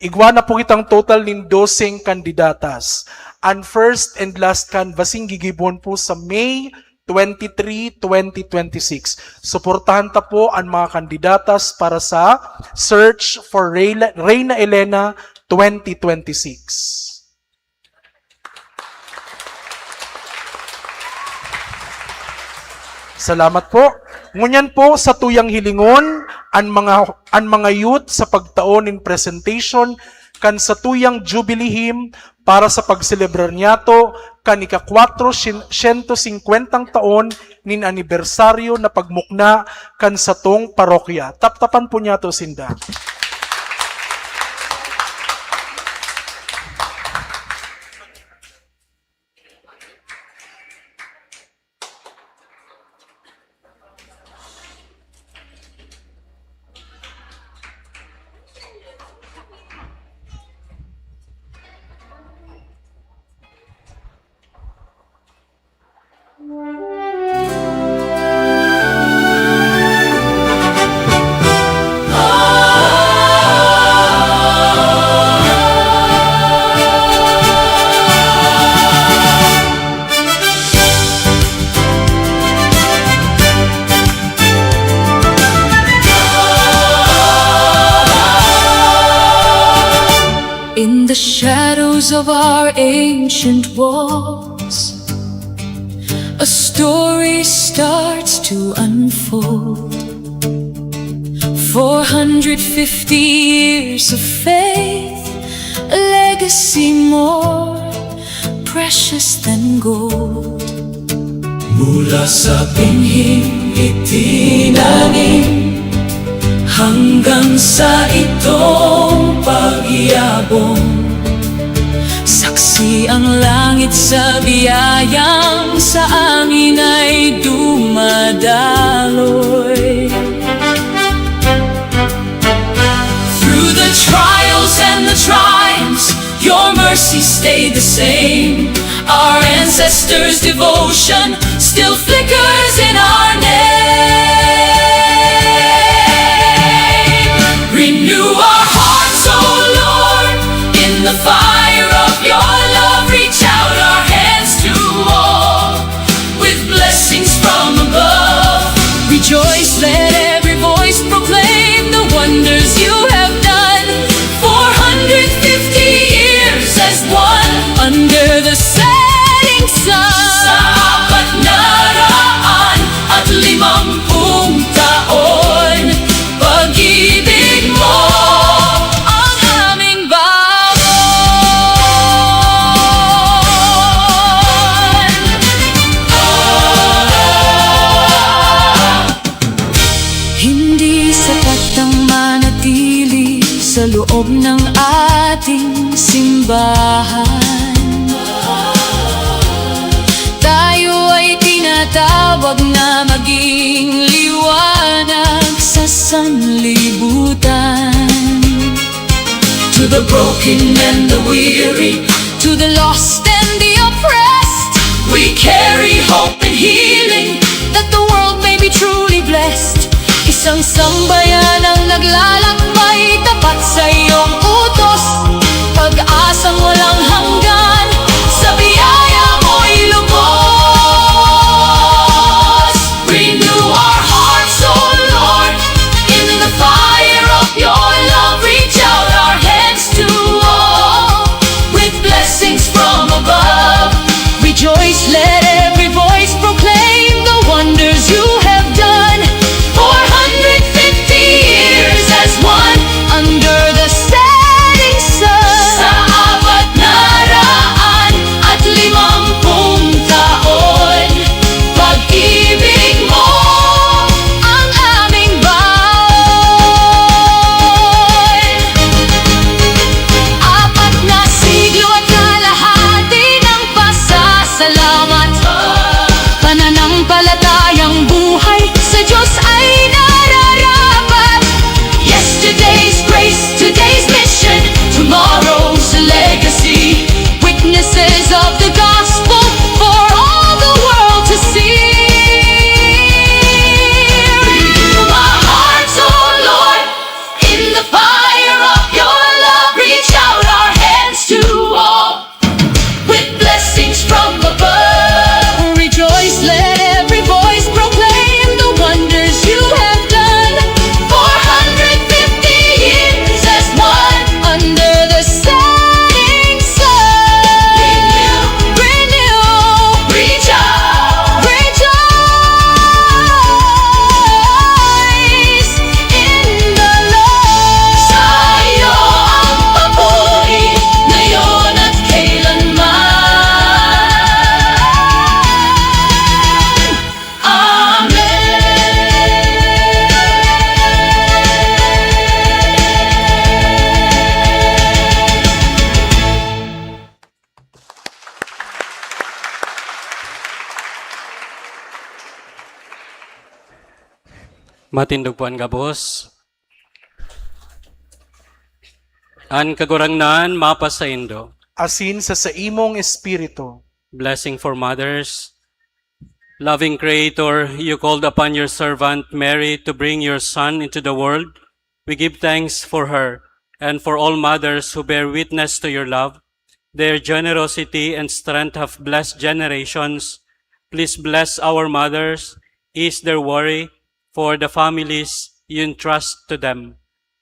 Igwa na po kitang total nin doseng kandidatas. An first and last canvassing gigibon po sa May twenty-three, twenty twenty-six. Suportahan ta po an mga kandidatas para sa Search for Reina, Reina Elena twenty twenty-six. Salamat po. Ngunyan po, satuyang hilingon an mga, an mga youth sa pagtao nin presentation kan satuyang Jubilee Hymn para sa pagselebrar niyato kan ika-kwatro syen-, siyento singkwentang taon nin anibersaryo na pagmukna kan satong parokya. Taptapan po niyato sinda. In the shadows of our ancient walls, a story starts to unfold. Four hundred fifty years of faith, a legacy more precious than gold. Mula sa binhing itinanim hanggang sa itong pagyabong, saksi ang langit sa biyayang sa amin ay dumadaloy. Through the trials and the triumphs, Stay the same. Our ancestors' devotion still flickers in our name. Renew our hearts, O Lord, in the fire of your love. Reach out our hands to all with blessings from above. Rejoice, let every voice proclaim the wonders you have done. Four hundred fifty years as one under the setting sun. Sa apat na raan at limampung taon, pag-ibig mo ang aming baon. Hindi sapat ang manatili sa loob ng ating simbahan. Tayo ay tinatawag na maging liwanag sa sanlibutan. To the broken and the weary, to the lost and the oppressed, we carry hope and healing that the world may be truly blessed. Isang sambayan ang naglalakbay tapat sa iyong utos, pag-asang walang hanggan, sa biyaya mo'y lubos. Renew our hearts, O Lord, in the fire of your love. Reach out our hands to all with blessings from above. Rejoice, let every voice proclaim the wonders you have done. Four hundred fifty years as one under the setting sun. Sa apat na raan at limampung taon, pag-ibig mo ang aming baon. Apat na siglo at kalahati ng pasasalamat, pananampalatayang buhay sa Diyos ay nararapat. Yesterday's grace, today's mission, tomorrow's legacy. Witnesses of the gospel for all the world to see. Renew our hearts, O Lord, in the fire of your love. Reach out our hands to all with blessings from above. Rejoice, let every voice proclaim the wonders you have done. Four hundred fifty years as one under the setting sun. Renew, renew, reach out, rejoice in the Lord. Sa'yo ang papuri ngayon at kailanman. Amen. Matindog po an gabos. An Kagurangnan mapasaindo. Asin sa saimong espiritu. Blessing for mothers. Loving Creator, you called upon your servant Mary to bring your Son into the world. We give thanks for her and for all mothers who bear witness to your love. Their generosity and strength have blessed generations. Please bless our mothers, ease their worry for the families you entrust to them.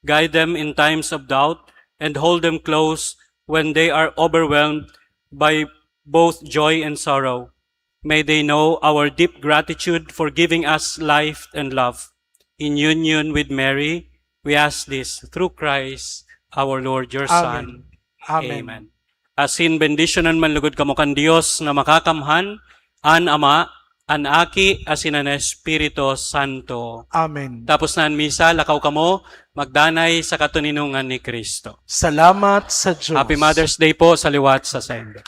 Guide them in times of doubt and hold them close when they are overwhelmed by both joy and sorrow. May they know our deep gratitude for giving us life and love. In union with Mary, we ask this through Christ our Lord, your Amen. Son. Amen. Amen. Asin bendisyonan man lugod kamo kan Dios na Makakamhan, an Ama, an Aki, asin an Espiritu Santo. Amen. Tapos na an misa, lakaw kamo, magdanay sa katoninongan ni Cristo. Salamat sa Diyos. Happy Mother's Day po sa liwat sa saindo.